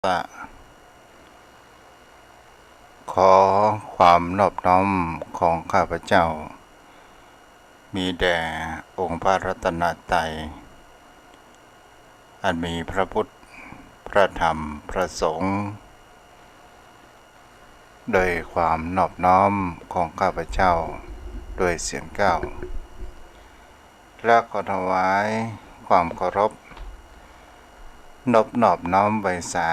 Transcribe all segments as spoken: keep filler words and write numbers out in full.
ะ ขอความนอบน้อมของข้าพเจ้า มีแด่องค์พระรัตนตรัย อันมีพระพุทธ พระธรรม พระสงฆ์ โดยความนอบน้อมของข้าพเจ้า โดยเสียงกล่าว และขอถวายความเคารพ นบนอบน้อมไหว้สา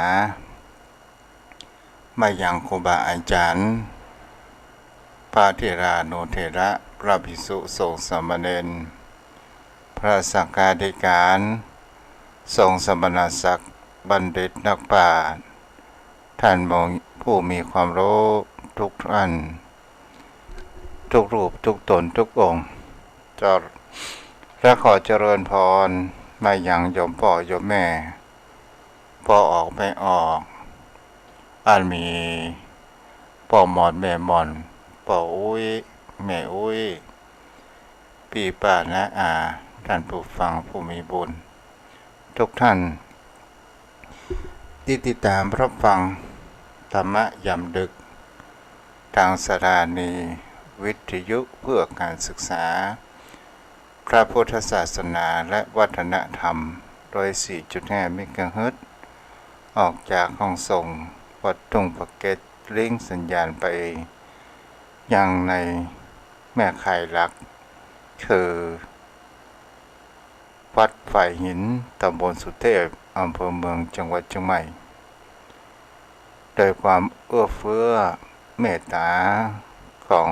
มายังครูบาอาจารย์ พระเถรานุเถระ พระภิกษุสงฆ์สามเณร พระสังฆาธิการ สงฆ์สมณศักดิ์ บัณฑิตนักปราชญ์ ท่านผู้มีความรู้ทุกท่าน ทุกรูปทุกตนทุกองค์ เจ้า และขอเจริญพรมายังโยมป้อโยมแม่ ป้อออกแม่ออก อันมีป้อหม่อนแม่หม่อน ป้ออุ๊ย แม่อุ๊ย ปี้ป้าน้าอา ท่านผู้ฟังผู้มีบุญ ทุกท่าน ที่ติดตามรับฟังธรรมะยามดึก ทางสถานีวิทยุเพื่อการศึกษา พระพุทธศาสนาและวัฒนธรรม ร้อยสี่จุดห้าเมกะเฮิรตซ์ ออกจากห้องส่งวัดทุ่งปะเก็ด ลิงก์สัญญาณไปยังในแม่ข่ายหลัก คือ วัดฝายหิน ตำบลสุเทพ อำเภอเมือง จังหวัดเชียงใหม่ โดยความเอื้อเฟื้อเมตตาของ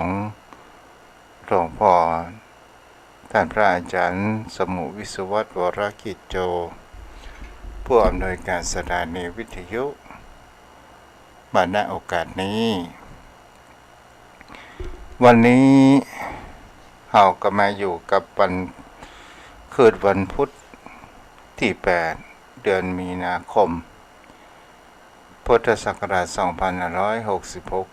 หลวงพ่อ ท่านพระอาจารย์สมุห์ วิศวัตร วรกิจโจ ผู้อำนวยการสถานีวิทยุ มา ณ โอกาสนี้ วันนี้เฮาก็มาอยู่กับวัน คืนวันพุธตี้แปด เดือนมีนาคม พุทธศักราชสองพันห้าร้อยหกสิบหก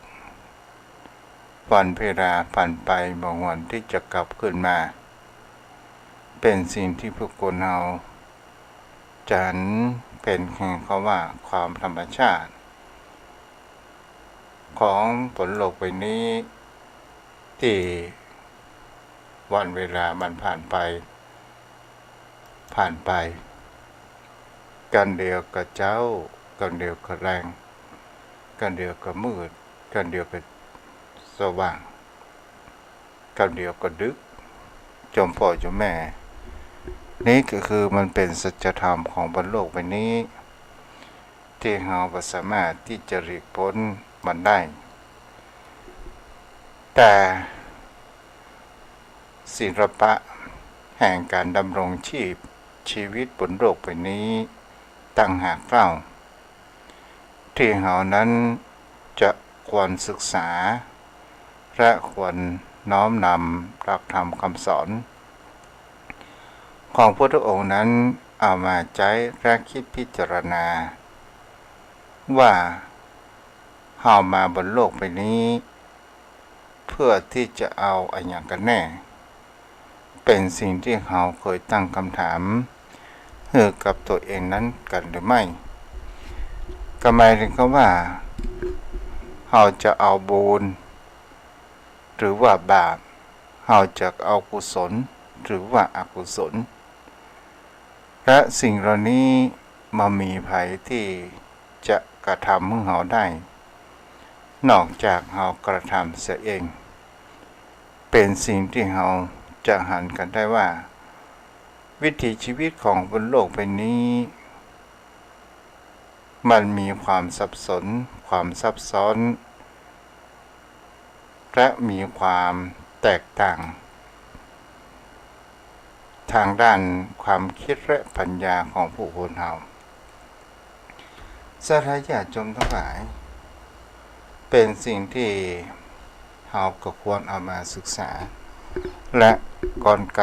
วันเวลาผ่านไปบ่หวนตี้จะกลับคืนมา เป๋นสิ่งตี้ผู้คนเฮาจะหันเป๋นเพียงเขาว่าความธรรมชาติ ของบนโลกใบนี้ ตี้วันเวลามันผ่านไป ผ่านไป กั๋นเดียวก็เจ๊า กั๋นเดียวก็แลง กั๋นเดียวก็มืด กั๋นเดียวก็สว่าง กั๋นเดียวก็ดึก โยมป้อโยมแม่ นี่ก็คือมันเป๋นสัจธรรมของบนโลกใบนี้ ตี้เฮาบ่สามารถตี้จะหลีกป๊นมันได้ แต่ศิลปะแห่งก๋านดำรงชีพ ชีวิตบนโลกใบนี้ต่างหากเล่า ตี้เฮานั้นจะควรศึกษา และควรน้อมนำหลักธรรมคำสอน ของพุทธองค์นั้นเอามาใจ๊และคิดพิจารณา ว่าเฮามาบนโลกใบนี้ เพื่อตี้จะเอาอะหยังกั๋นแน่ เป๋นสิ่งตี้เฮาเคยตั้งกำถามหื้อกับตั๋วเองนั้นกั๋นหรือไม่ ก็หมายเถิงกับว่า เฮาจะเอาบุญหรือว่าบาป เฮาจะเอากุศลหรือว่าอกุศล และสิ่งเหล่านี้บ่มีใผตี้จะกระทำหื้อเฮาได้ นอกจากเฮากระทำเสียเอง เป๋นสิ่งตี้เฮาจะหันกั๋นได้ว่า วิถีชีวิตของบนโลกใบนี้ มันมีความสับสน ความซับซ้อน และมีความแตกต่าง ทางด้านความคิดและปัญญาของผู้คนเฮา ศรัทธาญาติโยมตังหลาย เป๋นสิ่งตี้เฮาก็ควรเอามาศึกษา และกลไก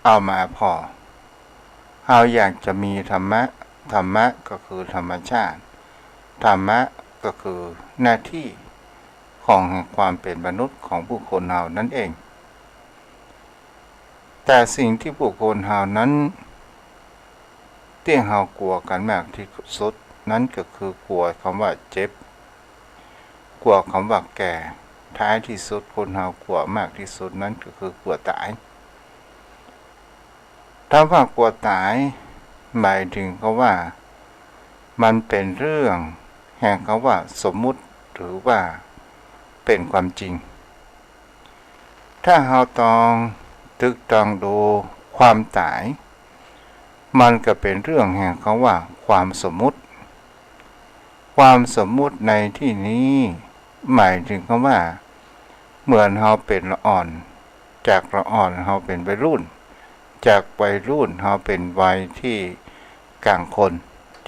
เอามาผ่อ เฮาอยากจะมีธรรมะ ธรรมะก็คือธรรมชาติ ธรรมะก็คือหน้าตี้ของแห่งความเป๋นมนุษย์ของผู้คนเฮานั้นเอง แต่สิ่งตี้ผู้คนเฮานั้น ตี้เฮากลัวกั๋นมากตี้สุด นั้นก็คือกลัวกำว่าเจ็บ กลัวกำว่าแก่ ท้ายตี้สุดคนเฮากลัวมากตี้สุดนั้นก็คือกลัวต๋าย ถ้าว่ากลัวต๋าย หมายเถิงกำว่า มันเป๋นเรื่องแห่งกำว่าสมมุติหรือว่าเป๋นความจริง ถ้าเฮาตองตรึกตองดูความต๋าย มันก็เป๋นเรื่องแห่งกำว่าความสมมุติ ความสมมุติในตี้นี้ หมายเถิงกำว่า เหมือนเฮาเป๋นละอ่อน จากละอ่อนเฮาเป๋นวัยรุ่น จากวัยรุ่นเฮาเป๋นวัยตี้ก๋างคน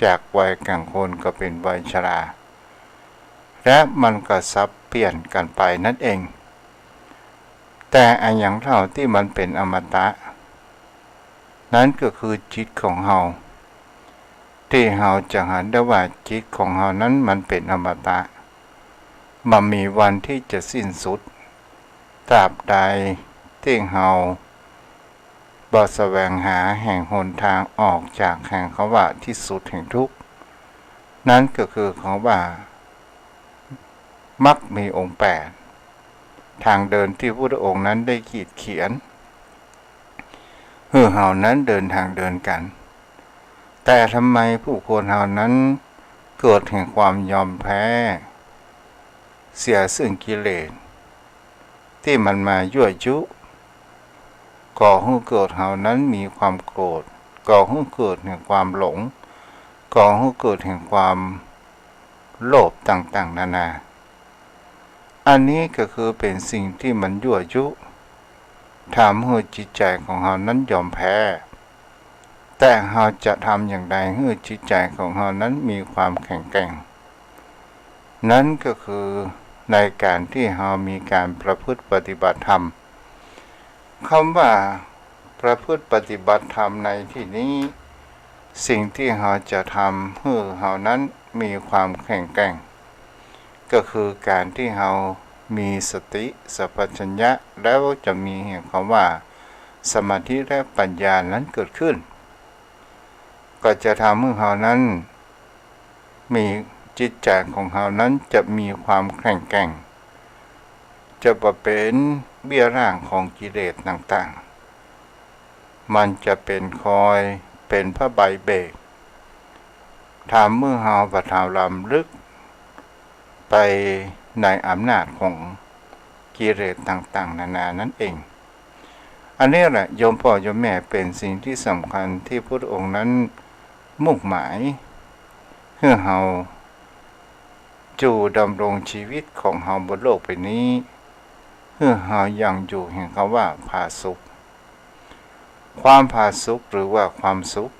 จากวัยก๋างคนก็เป๋นวัยชรา และมันก็สับเปลี่ยนกั๋นไปนั้นเอง แต่อะหยังเล่าตี้มันเป๋นอมตะ นั้นก็คือจิตของเฮา ตี้เฮาจะหันได้ว่าจิตของเฮานั้นมันเป๋นอมตะ บ่มีวันตี้จะสิ้นสุด ตราบใดตี้เฮาบ่แสวงหาแห่งหนตางออกจากแห่งกำว่าตี้สุดแห่งทุกข์ นั้นก็คือกำว่า มรรคมีองค์แปด ตางเดินตี้พุทธองค์นั้นได้ขีดเขียน หื้อเฮานั้นเดินตางเดินกั๋น แต่ทำไมผู้คนเฮานั้นเกิดแห่งความยอมแพ้ เสียซึ่งกิเลสตี้มันมายั่วยุ ก่อหื้อเกิดเฮานั้นมีความโกรธ ก่อหื้อเกิดแห่งความหลง ก่อหื้อเกิดแห่งความโลภต่างๆ นานา อันนี้ก็คือเป๋นสิ่งตี้มันยั่วยุ ทำหื้อจิตใจ๋ของเฮานั้นยอมแพ้ แต่เฮาจะทำอย่างใดหื้อจิตใจ๋ของเฮานั้นมีความแข็งแกร่ง นั้นก็คือในก๋านตี้เฮามีก๋านประพฤติปฏิบัติธรรม กำว่าประพฤติปฏิบัติธรรมในตี้นี้ สิ่งตี้เฮาจะทำหื้อเฮานั้นมีความแข็งแกร่ง ก็คือก๋านตี้เฮามีสติสัมปชัญญะ แล้วจะมีแห่งกำว่าสมาธิและปัญญานั้นเกิดขึ้น ก็จะทำหื้อเฮานั้น มีจิตใจ๋ของเฮานั้นจะมีความแข็งแกร่ง จะบ่เป๋นเบี้ยร่างของกิเลสต่างๆ มันจะเป๋นคอยเป๋นผ้าใบเบรก ทำหื้อเฮาบ่ทำลำลึกไปในอำนาจของกิเลสต่างๆ นานานั้นเอง อันนี้แหละโยมป้อโยมแม่เป๋นสิ่งตี้สำคัญตี้พุทธองค์นั้นมุ่งหมาย หื้อเฮา จู๋ดำรงชีวิตของเฮาบนโลกใบนี้ หื้อเฮายังอยู่แห่งกำว่าผาสุก ความผาสุกหรือว่าความสุข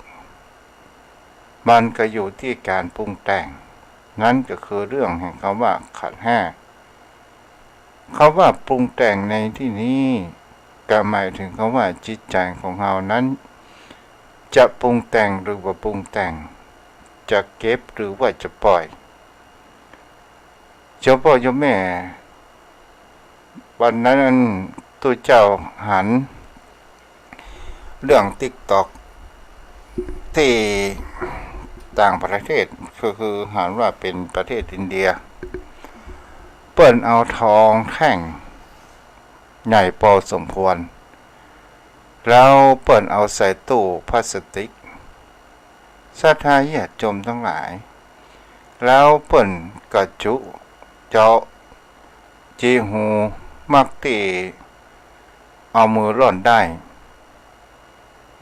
มันก็อยู่ตี้ก๋านปรุงแต่ง นั้นก็คือเรื่องแห่งกำว่าขันธ์ห้า กำว่าปรุงแต่งในตี้นี้ ก็หมายเถิงกำว่าจิตใจ๋ของเฮานั้น จะปรุงแต่งหรือบ่ปรุงแต่ง จะเก็บหรือว่าจะปล่อย โยมป้อโยมแม่ วันนั้นตุ๊เจ้าหันเรื่องติ๊กต็อกตี้ต่างประเทศ ก็คือหันว่าเป๋นประเทศอินเดีย เปิ้นเอาทองแท่งใหญ่ปอสมควร แล้วเปิ้นเอาใส่ตู้พลาสติก ศรัทธาญาติโยมตังหลาย แล้วเปิ้นก็จุเจาะจีหู มักตี้เอามือร่อนได้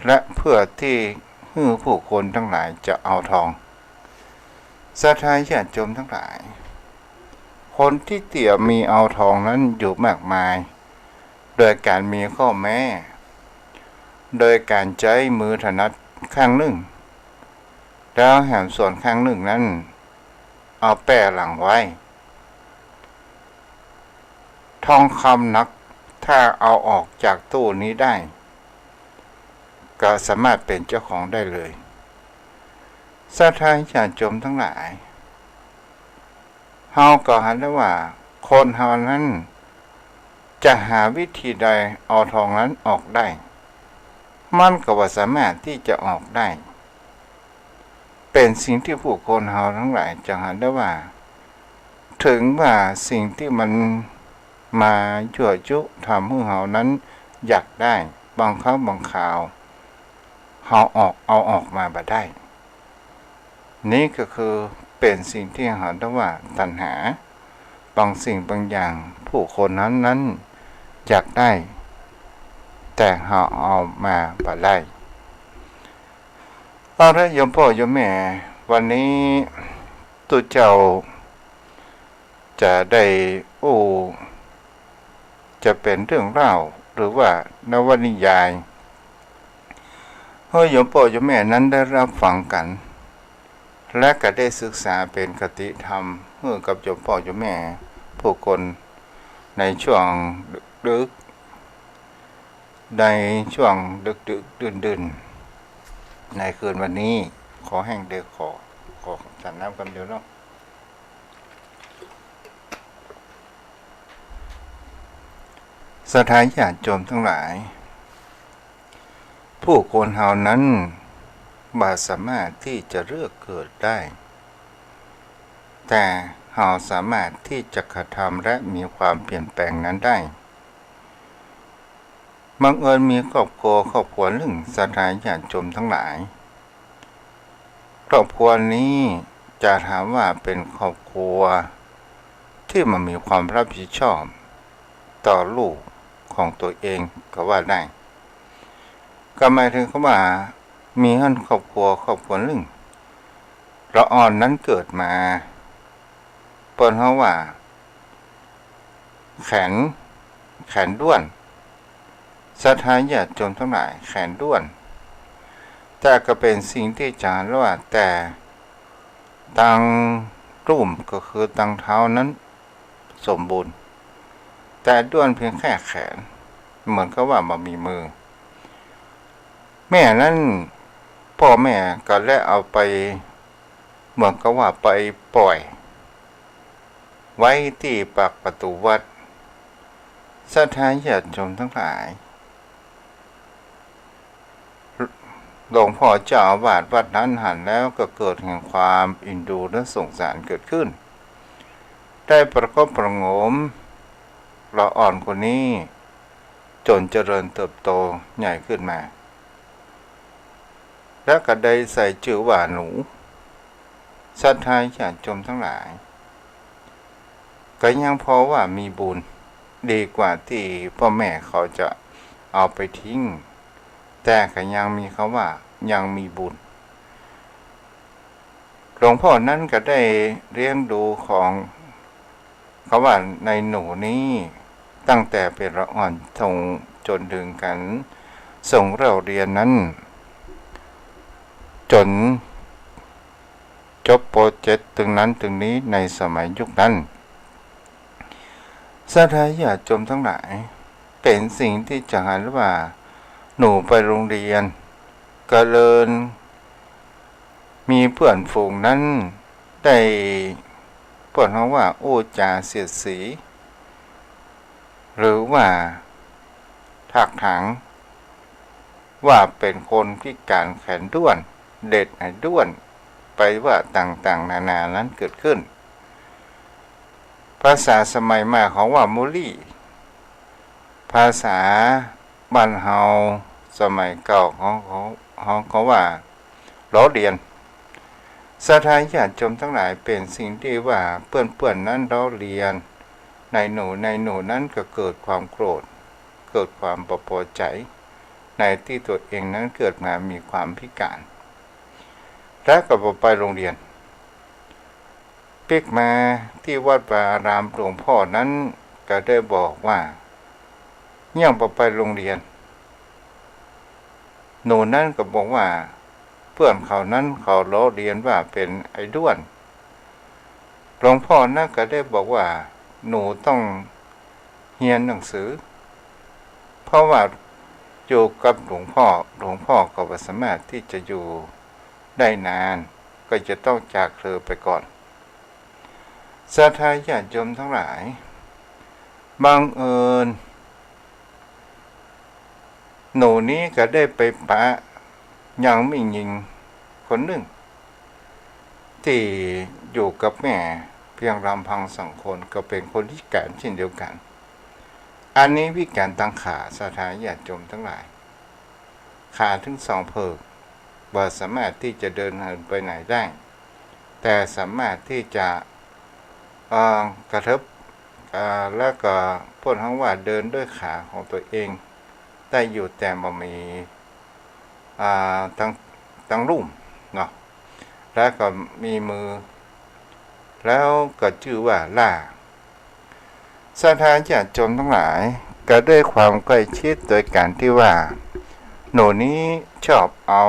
และเพื่อตี้หื้อผู้คนตังหลายจะเอาทอง ศรัทธาญาติโยมตังหลาย คนตี้เตียมีเอาทองนั้นอยู่มากมาย โดยก๋านมีข้อแม้ โดยก๋านใจ๊มือถนัดข้างนึ่ง แล้วแหมส่วนข้างนึ่งนั้น เอาแป้หลังไว้ ทองคำหนัก ถ้าเอาออกจากตู้นี้ได้ ก็สามารถเป๋นเจ้าของได้เลย ศรัทธาญาติโยมตังหลาย เฮาก็หันได้ว่า คนเฮานั้น จะหาวิธีใดเอาทองนั้นออกได้ มันก็บ่สามารถตี้จะออกได้ เป็นสิ่งตี้ผู้คนเฮาตังหลายจะหันได้ว่า เถิงว่าสิ่งตี้มันมายั่วยุทำหื้อเฮานั้นอยากได้ บางครั้งบางคราว เฮาออก เอาออกมาบ่ได้ นี้ก็คือเป็นสิ่งตี้เฮาเรียกว่าตัณหา บางสิ่งบางอย่างผู้คนนั้นนั้นอยากได้ แต่เฮาเอามาบ่ได้ เอาละโยมป้อโยมแม่ วันนี้ตุ๊เจ้าจะได้อู้ จะเป๋นเรื่องเล่าหรือว่านวนิยาย หื้อโยมป้อโยมแม่นั้นได้ฮับฟังกั๋น และก็ได้ศึกษาเป๋นคติธรรมหื้อกับโยมป้อโยมแม่ผู้คนในช่วงดึกๆ ในช่วงดึกๆ ดื่นๆ ในคืนวันนี้ ขอแห้งได้ขอ ขอฉันน้ำกำเดียวเนาะ ศรัทธาญาติโยมตังหลาย ผู้คนเฮานั้นบ่สามารถตี้จะเลือกเกิดได้ แต่เฮาสามารถตี้จะกระทำและมีความเปลี่ยนแปลงนั้นได้ บังเอิญมีครอบครัว ครอบครัวนึ่ง ศรัทธาญาติโยมตังหลาย ครอบครัวนี้จะถามว่าเป๋นครอบครัวตี้มันมีความฮับผิดชอบต่อลูกของตั๋วเองก็ว่าได้ ก็หมายเถิงกำว่ามีหั้นครอบครัว ครอบครัวนึ่ง ละอ่อนนั้นเกิดมา เปิ้นฮ้องว่า แขน แขนด้วน ศรัทธาญาติโยมตังหลาย แขนด้วน แต่ก็เป๋นสิ่งตี้จ๋ารว่า แต่ตังลุ่มก็คือตังเท้านั้นสมบูรณ์ แต่ด้วนเพียงแค่แขน เหมือนกับว่าบ่มีมือ แม่นั้น ป้อแม่ก็แลเอาไป เหมือนกับว่าไปป่อยไว้ตี้ปากประตู๋วัด ศรัทธาญาติโยมตังหลาย หลวงป้อเจ้าอาวาสวัดนั้นหันแล้วก็เกิดแห่งความเอ็นดูและสงสารเกิดขึ้น ได้ประคบประหงมละอ่อนคนนี้จ๋นเจริญเติบโตใหญ่ขึ้นมา แล้วก็ได้ใส่จื้อว่าหนู ศรัทธาญาติโยมตังหลาย ก็ยังพอว่ามีบุญ ดีกว่าตี้ป้อแม่เขาจะเอาไปทิ้ง แต่ก็ยังมีกำว่ายังมีบุญ หลวงป้อนั้นก็ได้เลี้ยงดูของ กำว่าในหนูนี้ ตั้งแต่เป๋นละอ่อนจ๋น จ๋นเถิงกั๋นส่งเล่าเรียนนั้น จ๋นจบ ป.เจ็ด ตึงนั้นตึงนี้ในสมัยยุคนั้น ศรัทธาญาติโยมตังหลาย เป๋นสิ่งตี้จะหันว่าหนูไปโฮงเฮียน ก็เลยมีเปื้อนฝูงนั้นได้ เปิ้นฮ้องว่าอู้จ๋าเสียดสี หรือว่าถากถาง ว่าเป๋นคนพิก๋านแขนด้วน เด็ดไหด้วน ไปว่าต่างๆ นานานั้นเกิดขึ้น ภาษาสมัยใหม่เขาว่ามูลลี่ ภาษาบ้านเฮาสมัยเก่าของ ของ ของเขาว่าล้อเลียน ศรัทธาญาติโยมตังหลาย เป๋นสิ่งตี้ว่าเปื้อนๆ นั้นล้อเลียน ในหนู ในหนูนั้นก็เกิดความโกรธ เกิดความบ่ปอใจ๋ ในตี้ตั๋วเองนั้นเกิดมามีความพิก๋าน และก็บ่ไปโฮงเฮียน ปิ๊กมาตี้วัดวาอารามหลวงป้อนั้นก็ได้บอกว่า เยียะบ่ไปโฮงเฮียน หนูนั้นก็บอกว่า เปื้อนเขานั้นเขาล้อเลียนว่าเป๋นไอ้ด้วน หลวงป้อนั้นก็ได้บอกว่า หนูต้องเฮียนหนังสือ เพราะว่าอยู่กับหลวงป้อ หลวงป้อก็บ่สามารถตี้จะอยู่ได้นาน ก็จะต้องจากเธอไปก่อน ศรัทธาญาติโยมตังหลาย บังเอิญ หนูนี้ก็ได้ไปปะยังแม่ญิงคนนึ่ง ตี้อยู่กับแม่เพียงลำพังสองคน ก็เป๋นคนพิก๋านเช่นเดียวกั๋น อันนี้พิก๋านตางขา ศรัทธาญาติโยมตังหลาย ขาตึงสองเผิก บ่สามารถตี้จะเดินเหินไปไหนได้ แต่สามารถตี้จะ เอ่อ กระเถิบ เอ่อ แล้วก็เปิ้นฮ้องว่าเดินด้วยขาของตัวเองได้อยู่ แต่บ่มี อ่า ตัง ตังลุ่มเนาะ แล้วก็มีมือ แล้วก็จื้อว่าหล้า ศรัทธาญาติโยมตังหลาย ก็ด้วยความใกล้ชิดโดยก๋านตี้ว่า หนูนี้ชอบเอา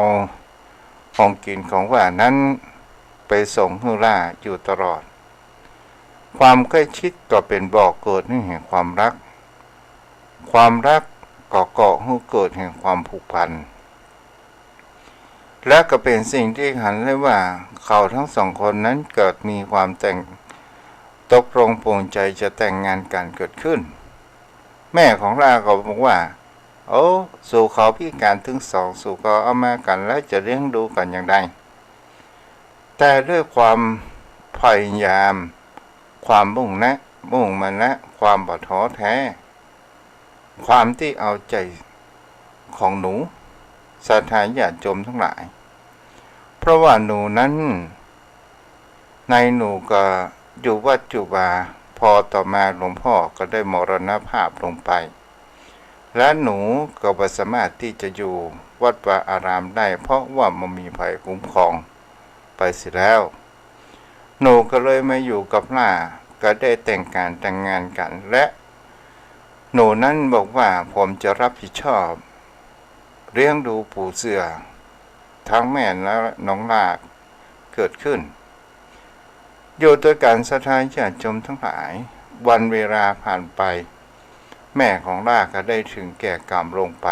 ของกิ๋นของหวานนั้นไปส่งหื้อหล้าอยู่ตลอด ความใกล้ชิดก็เป๋นบ่อเกิดแห่งความฮัก ความฮักก็ก่อหื้อเกิดแห่งความผูกพัน และก็เป๋นสิ่งตี้หันได้ว่า เขาตึงสองคนนั้นเกิดมีความแต่ง ตกลงปลงใจ๋จะแต่งงานกั๋นเกิดขึ้น แม่ของหล้าก็บอกว่า โอ้ สูเขาพิก๋านตึงสอง สูก็เอามากั๋นแล้วจะเลี้ยงดูกั๋นอย่างใด แต่ด้วยความพยายาม ความมุ่งนะ มุ่งมานะ ความบ่ท้อแท้ ความตี้เอาใจ๋ของหนู ศรัทธาญาติโยมตังหลาย เพราะว่าหนูนั้น ในหนูก็อยู่วัดอยู่วา พอต่อมาหลวงพ่อก็ได้มรณภาพลงไป และหนูก็บ่สามารถตี้จะอยู่วัดวาอารามได้ เพราะว่าบ่มีใผคุ้มครองไปเสียแล้ว หนูก็เลยมาอยู่กับหล้า ก็ได้แต่งก๋านแต่งงานกั๋น และหนูนั้นบอกว่า ผมจะรับผิดชอบเลี้ยงดูปู๋เสื่อ ตึงแม่และน้องหล้าเกิดขึ้น อยู่ตวยกั๋น ศรัทธาญาติโยมตังหลาย วันเวลาผ่านไป แม่ของหล้าก็ได้ถึงแก่กรรมลงไป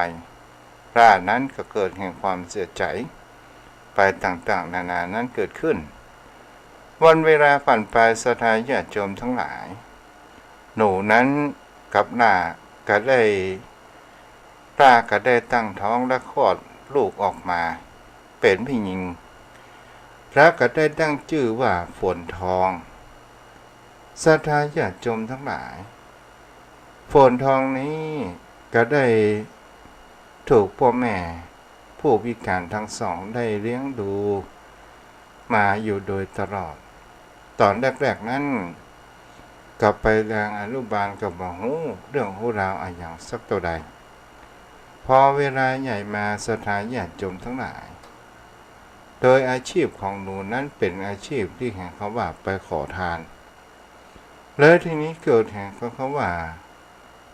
หล้านั้นก็เกิดแห่งความเสียใจ๋ไปต่างๆ นานานั้นเกิดขึ้น วันเวลาผ่านไป ศรัทธาญาติโยมตังหลาย หนูนั้นกับหล้าก็ได้ หล้าก็ได้ตั้งท้องและคลอดลูกออกมา เป๋นผู้หญิง แล้วก็ได้ตั้งจื้อว่าฝนทอง ศรัทธาญาติโยมตังหลาย ฝนทองนี้ก็ได้ถูกป้อแม่ผู้พิก๋านตึงสองได้เลี้ยงดูมาอยู่โดยตลอด ต๋อนแรกๆ นั้น ก็ไปแรงอนุบาลก็บ่ฮู้เรื่องฮู้ราวอะหยังสักเต้าใด พอเวลาใหญ่มา ศรัทธาญาติโยมตังหลาย โดยอาชีพของหนูนั้นเป๋นอาชีพตี้แหงเขาว่าไปขอทาน แล้วทีนี้เกิดแหงเขา เขาว่า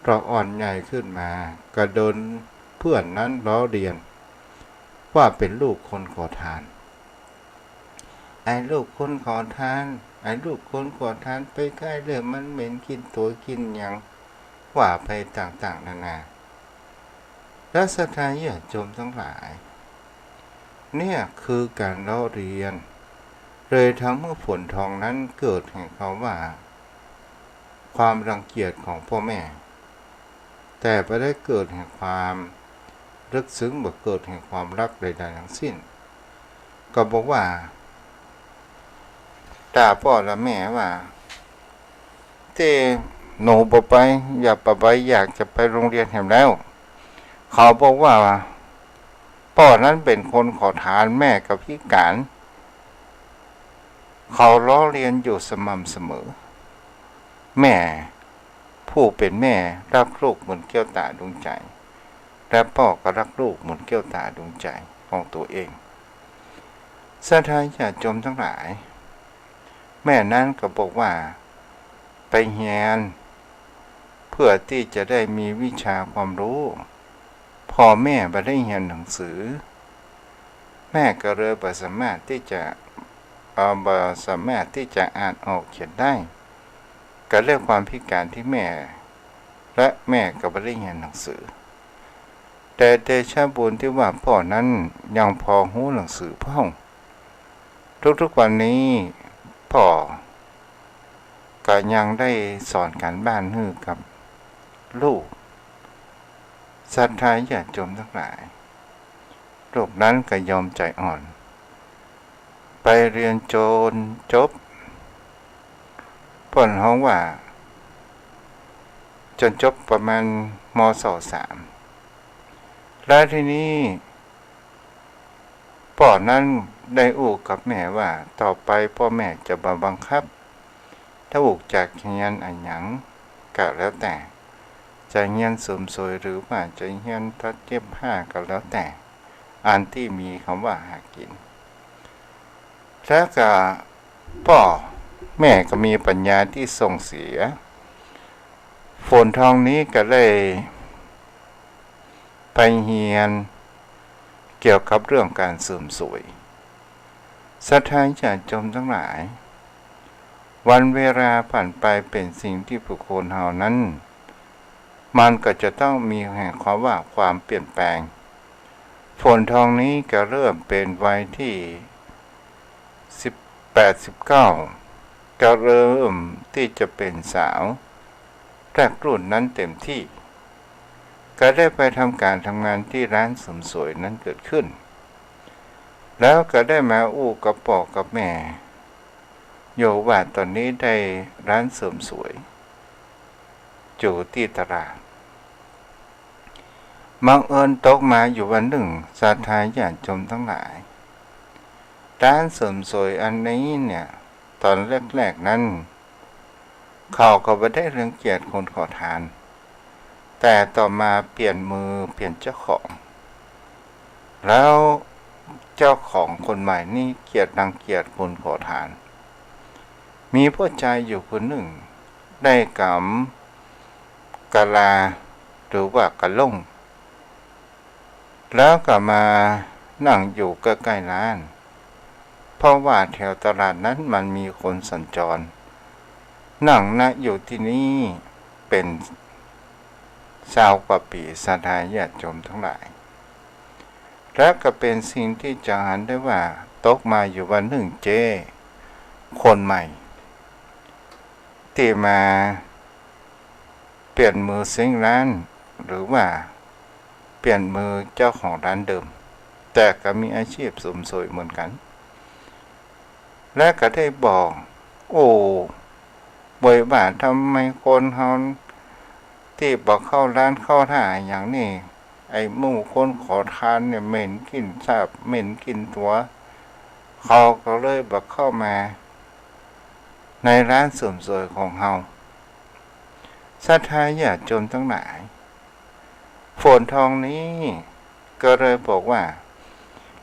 ต๋อนอ่อนใหญ่ขึ้นมา ก็โดนเปื้อนนั้นล้อเลียน ว่าเป๋นลูกคนขอทาน ไอ้ลูกคนขอทาน ไอ้ลูกคนขอทาน ไปใก้เลือดมันเหม็น กลิ่นตั๋วกลิ่นหยัง ว่าไปต่างๆ นานา และศรัทธาญาติโยมตังหลาย เนี่ยคือก๋านล้อเลียน เลยทำหื้อฝนทองนั้นเกิดแหงเขาว่า ความรังเกียจของป้อแม่ แต่บ่ได้เกิดแหงความลึกซึ้ง บ่เกิดแหงความฮักใดๆ ตึงสิ้น ก็บอกว่า ด่าป้อและแม่ว่า ตี้หนูบ่ไป อย่าบ่ไป อยากจะไปโฮงเฮียนแหมแล้ว เขาบอกว่า ป้อนั้นเป๋นคนขอทาน แม่ก็พิก๋าน เขาล้อเลียนอยู่สม่ำเสมอ แม่ ผู้เป๋นแม่ฮักลูกเหมือนแก้วต๋าดวงใจ๋ และป้อก็ฮักลูกเหมือนแก้วต๋าดวงใจ๋ของตั๋วเอง ศรัทธาญาติโยมตังหลาย แม่นั้นก็บอกว่า ไปเฮียน เพื่อตี้จะได้มีวิชาความฮู้ ป้อแม่บ่ได้เฮียนหนังสือ แม่ก็เลยบ่สามารถตี้จะ เอ่อ บ่สามารถตี้จะอ่านออกเขียนได้ ก็ด้วยความพิก๋านตี้แม่ และแม่ก็บ่ได้เฮียนหนังสือ แต่เดชะบุญตี้ว่าป้อนั้นยังพอฮู้หนังสือพ่อง ทุกๆ วันนี้ป้อก็ยังได้สอนก๋านบ้านหื้อกับลูก ศรัทธาญาติโยมตังหลาย ลูกนั้นก็ยอมใจ๋อ่อน ไปเฮียนจ๋นจบ เปิ้นฮ้องว่าจ๋นจบประมาณ ม.ศ. สาม แล้วทีนี้ป้อนั้นได้อู้กับแม่ว่า ต่อไปป้อแม่จะบ่บังคับ ถ้าอู้จักเฮียนอะหยังก็แล้วแต่ จะเฮียนเสริมสวยหรือว่าจะเฮียนตัดเย็บผ้าก็แล้วแต่ อันตี้มีกำว่าหากิ๋น แล้วก็ป้อแม่ก็มีปัญญาตี้ส่งเสีย ฝนทองนี้ก็ได้ไปเฮียนเกี่ยวกับเรื่องก๋านเสริมสวย ศรัทธาญาติโยมตังหลาย วันเวลาผ่านไปเป๋นสิ่งตี้บุคคลเฮานั้น มันก็จะต้องมีแห่งความว่าความเปลี่ยนแปลง ฝนทองนี้ก็เริ่มเป๋นวัยตี้ สิบแปด สิบเก้า ก็เริ่มตี้จะเป๋นสาวแรกรุ่นนั้นเต็มตี้ ก็ได้ไปทำก๋านทำงานตี้ร้านเสริมสวยนั้นเกิดขึ้น แล้วก็ได้มาอู้กับป้อกับแม่อยู่ว่าต๋อนนี้ได้ร้านเสริมสวยอยู่ตี้ตลาด บังเอิญตกมาอยู่วันนึ่ง ศรัทธาญาติโยมตังหลาย ร้านเสริมสวยอันนี้เนี่ย ต๋อนแรกๆ นั้น เขาก็บ่ได้รังเกียจคนขอทาน แต่ต่อมาเปลี่ยนมือเปลี่ยนเจ้าของ แล้วเจ้าของคนใหม่นี่เกลียดรังเกียจคนขอทาน มีป้อจายอยู่คนนึ่ง ได้ก๋ำกะลา หรือว่ากะล่ง แล้วก็มานั่งอยู่ใก้ๆ ร้าน เพราะว่าแถวตลาดนั้นมันมีคนสัญจร นั่งนะอยู่ตี้นี่เป๋นซาวกว่าปี๋ ศรัทธาญาติโยมตังหลาย และก็เป๋นสิ่งตี้จะหันได้ว่า ตกมาอยู่วันนึ่งเจ๊คนใหม่ ตี้มา เปลี่ยนมือเซ้งร้าน หรือว่าเปลี่ยนมือเจ้าของร้านเดิม แต่ก็มีอาชีพเสริมสวยเหมือนกั๋น และก็ได้บอก โอ้ บ่อยว่าทำไมคนเฮาตี้บ่เข้าร้านเข้าท่าอย่างนี้ ไอ้หมู่คนขอทานเนี่ยเหม็นกลิ่นสาบ เหม็นกลิ่นตั๋ว เขาก็เลยบ่เข้ามาในร้านเสริมสวยของเฮา ศรัทธาญาติโยมตังหลาย ฝนทองนี้ก็เลยบอกว่า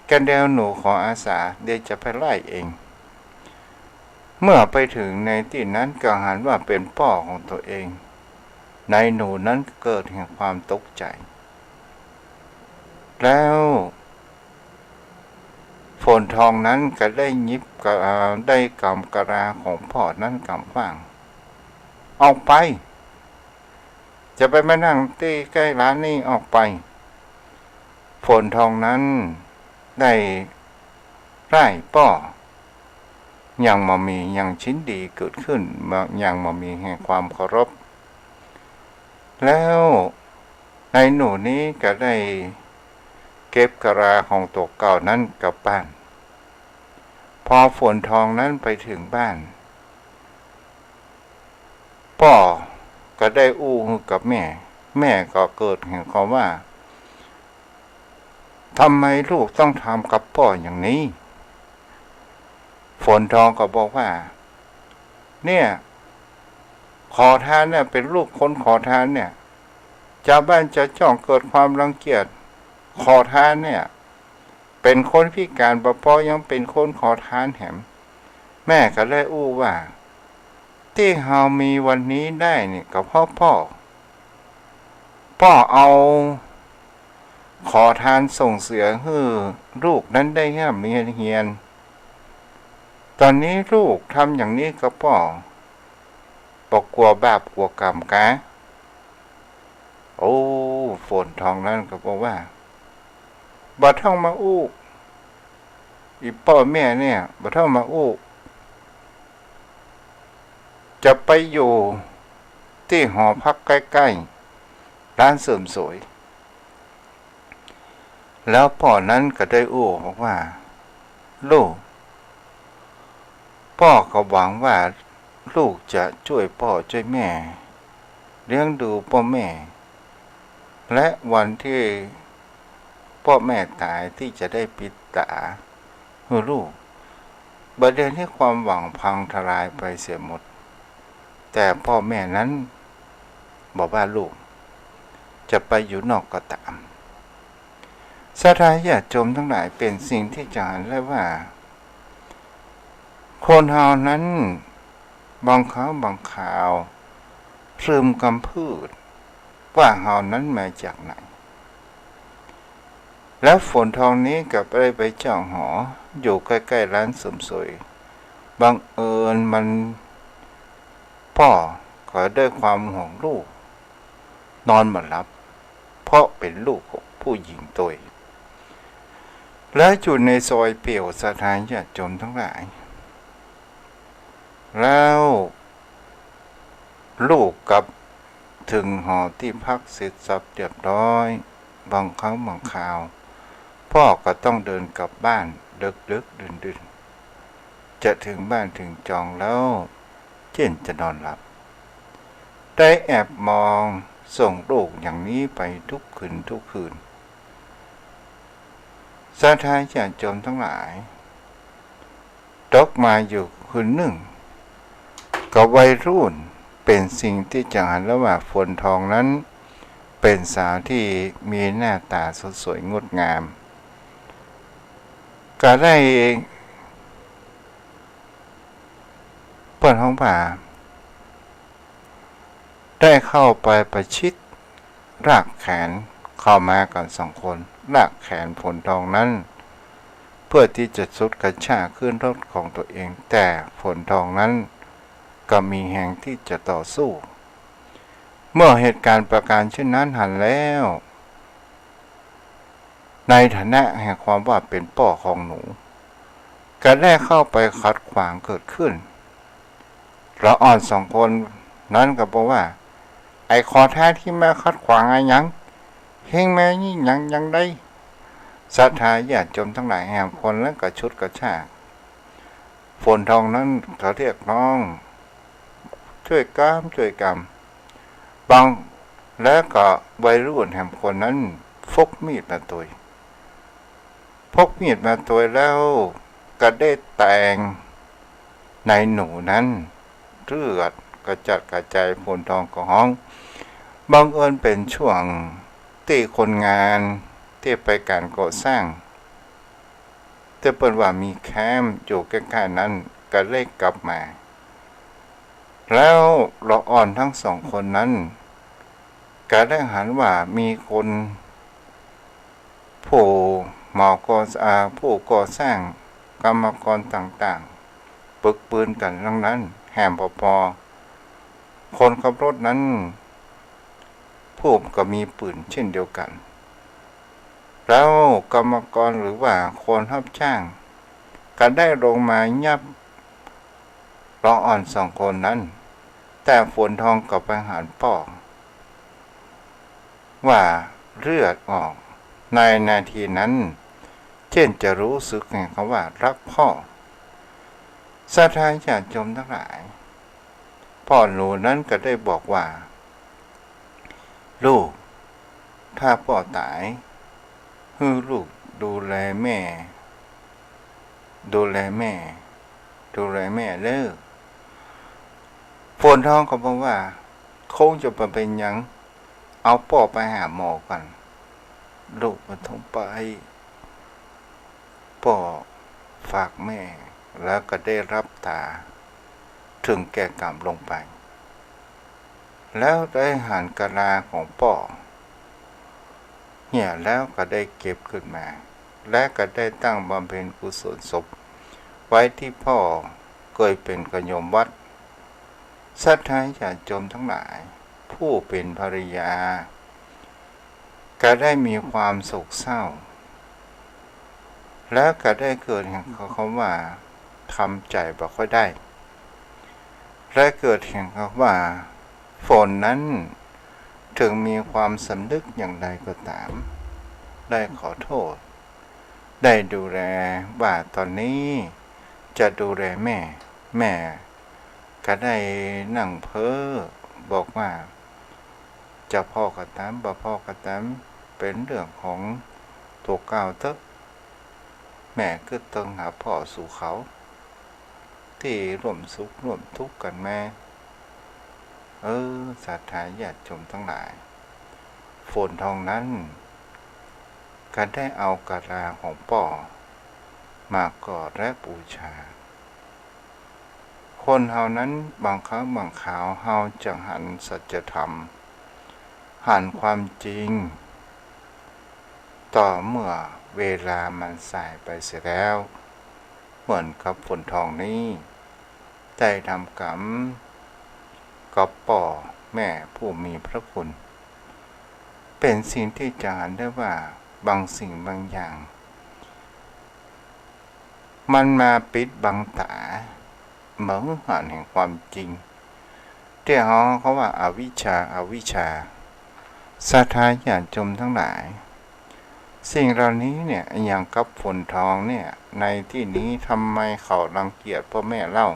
ก็เดี๋ยวหนูขออาสา เดี๋ยวจะไปไล่เอง เมื่อไปเถิงในตี้นั้นก็หันว่าเป๋นป้อของตั๋วเอง นายหนูนั้นเกิดแห่งความตกใจ๋ แล้วฝนทองนั้นก็ได้หยิบกะ ได้ก๋ำกะลาของป้อนั้นก๋ำขว้าง ออกไป จะไปมานั่งตี้ใก้ร้านนี้ ออกไป ฝนทองนั้นได้ไล่ป้อ ยังบ่มี ยังชินดีเกิดขึ้น บ่ ยังบ่มีแห่งความเคารพ แล้วนายหนูนี้ก็ได้เก็บกะลาของตั๋วเก่านั้นกลับบ้าน พอฝนทองนั้นไปเถิงบ้าน ป้อก็ได้อู้หื้อกับแม่ แม่ก็เกิดแห่งความว่า ทำไมลูกต้องทำกับป้ออย่างนี้ ฝนทองก็บอกว่า เนี่ย ขอทานเนี่ย เป๋นลูกคนขอทานเนี่ย จาวบ้านจาวจ้องเกิดความรังเกียจ ขอทานเนี่ย เป๋นคนพิก๋านบ่ปอ ยังเป๋นคนขอทานแหม แม่ก็เลยอู้ว่า ตี้เฮามีวันนี้ได้นี่ก็เพราะป้อ ป้อเอาขอทานส่งเสียหื้อลูกนั้นได้เฮี้ยมเฮียน ต๋อนนี้ลูกทำอย่างนี้กับป้อ บ่กั๋วบาปกั๋วก๋รรมกา โอ้ ฝนทองนั้นก็บอกว่า บ่ต้องมาอู้ อี่ป้อแม่เนี่ย บ่ต้องมาอู้ จะไปอยู่ตี้หอพักใก้ๆ ร้านเสริมสวย แล้วป้อนั้นก็ได้อู้บอกว่า ลูก ป้อก็หวังว่าลูกจะจ้วยป้อจ้วยแม่ เลี้ยงดูป้อแม่ และวันตี้ป้อแม่ต๋ายตี้จะได้ปิดต๋าหื้อลูก บ่าเดี่ยวนี้ความหวังพังทลายไปเสียหมด แต่ป้อแม่นั้นบ่ว่าลูกจะไปอยู่นอกก็ต๋าม ศรัทธาญาติโยมตังหลาย เป๋นสิ่งตี้จะหันได้ว่า คนเฮานั้นบางครั้งบางคราวลืมกำพืชว่าเฮานั้นมาจากไหน แล้วฝนทองนี้ก็ได้ไปเจ้าหออยู่ใก้ๆ ร้านเสริมสวย บังเอิญมัน ป้อก็ด้วยความห่วงลูก นอนบ่หลับ เพราะเป๋นลูกของผู้หญิงตวย และอยู่ในซอยเปลี่ยว ศรัทธาญาติโยมตังหลาย แล้วลูกกลับเถิงหอตี้พักเสร็จสับเรียบร้อย บางครั้งบางคราว ป้อก็ต้องเดินกลับบ้านดึกๆ ดื่นๆ จะเถิงบ้านเถิงจองแล้ว เจ้นจะนอนหลับ ได้แอบมองส่งลูกอย่างนี้ไปทุกคืนทุกคืน ศรัทธาญาติโยมตังหลาย ตกมาอยู่คืนนึ่ง ก็วัยรุ่น เป๋นสิ่งตี้จะหันได้ว่าฝนทองนั้นเป๋นสาวตี้มีหน้าต๋าสดสวยงดงาม ก็ได้ เปิ้นฮ้องว่า ได้เข้าไปประชิด ลากแขนเข้ามากั๋นสองคน ลากแขนฝนทองนั้น เพื่อตี้จะฉุดกระชากขึ้นรถของตั๋วเอง แต่ฝนทองนั้นก็มีแฮงตี้จะต่อสู้ เมื่อเหตุการณ์ประก๋านเช่นนั้นหันแล้ว ในฐานะแห่งความว่าเป๋นป้อของหนู ก็ได้เข้าไปขัดขวางเกิดขึ้น ละอ่อนสองคนนั้นก็บอกว่า ไอ้ขอทานตี้มาขัดขวางอะหยัง เฮงแม่นี่หยังยังได้ ศรัทธาญาติโยมตังหลาย แหมคนนั้นก็ฉุดกระชาก ฝนทองนั้นก็เรียกร้อง จ้วยกำ จ้วยกำ บาง แล้วก็วัยรุ่นแหมคนนั้นฟกมีดมาตวย ฟกมีดมาตวยแล้วก็ได้แตงนายหนูนั้น เลือดกระจัดกระจาย ฝนทองก็ฮ้อง บังเอิญเป๋นช่วงตี้คนงานตี้ไปก๋านก่อสร้าง ตี้เปิ้นว่ามีแคมป์อยู่ใก้ๆ นั้น ก็ได้กลับมา แล้วละอ่อนตึงสองคนนั้น ก็ได้หันว่ามีคน ผู้เหมาก่อ อ่า ผู้ก่อสร้าง กรรมกรต่างๆ ปึกปืนกั๋นตึงนั้น แหมปอปอ คนขับรถนั้น ผู้ก็มีปืนเช่นเดียวกั๋น แล้วกรรมกรหรือว่าคนฮับจ้าง ก็ได้ลงมายับละอ่อนสองคนนั้น แต่ฝนทองก็ไปหันป้อ ว่าเลือดออก ในนาทีนั้น เจ้นจะรู้สึกแหมคำว่าฮักป้อ ศรัทธาญาติโยมตังหลาย ป้อหนูนั้นก็ได้บอกว่า ลูก ถ้าป้อต๋าย หื้อลูกดูแลแม่ ดูแลแม่ ดูแลแม่เล่อ ฝนทองก็บอกว่า คงจะบ่เป๋นหยัง เอาป้อไปหาหมอก่อน ลูกบ่ต้องไป ป้อฝากแม่ แล้วก็ได้หลับต๋า เถิงแก่กรรมลงไป แล้วได้หันกะลาของป้อ เหี่ยแล้วก็ได้เก็บขึ้นมา และก็ได้ตั้งบำเพ็ญกุศลศพไว้ตี้ป้อเกยเป๋นกะโยมวัด ศรัทธาญาติโยมตังหลาย ผู้เป๋นภรรยา ก็ได้มีความโศกเศร้า และก็ได้เกิดแหมคำว่าทำใจ๋บ่ค่อยได้ และเกิดแหมคำว่า ฝนนั้นเถิงมีความสำนึกอย่างใดก็ต๋าม ได้ขอโทษ ได้ดูแล ว่าต๋อนนี้จะดูแลแม่ แม่ก็ได้นั่งเพ้อบอกว่า จะผ่อก็ต๋าม บ่ผ่อก็ต๋าม เป๋นเรื่องของตั๋วเก่าเต๊อะ แม่กึ๊ดเติงหาป้อสู่เขา ตี้ร่วมสุขร่วมทุกข์กั๋นมา เออ ศรัทธาญาติโยมตังหลาย ฝนทองนั้นก็ได้เอากะลาของป้อมากราบและบูชา คนเฮานั้นบางครั้งบางคราวเฮาจะหันสัจธรรม หันความจริง ต่อเมื่อเวลามันสายไปเสียแล้ว เหมือนกับฝนทองนี้ ได้ทำกรรมกับป้อแม่ผู้มีพระคุณ เป๋นสิ่งตี้จะหันได้ว่าบางสิ่งบางอย่าง มันมาปิดบังต๋า บ่หื้อหันแห่งความจริง ตี้เฮา เขาว่าอวิชชา อวิชชา ศรัทธาญาติโยมตังหลาย สิ่งเหล่านี้เนี่ย อย่างกับฝนทองเนี่ย ในตี้นี้ทำไมเขารังเกียจป้อแม่เล่า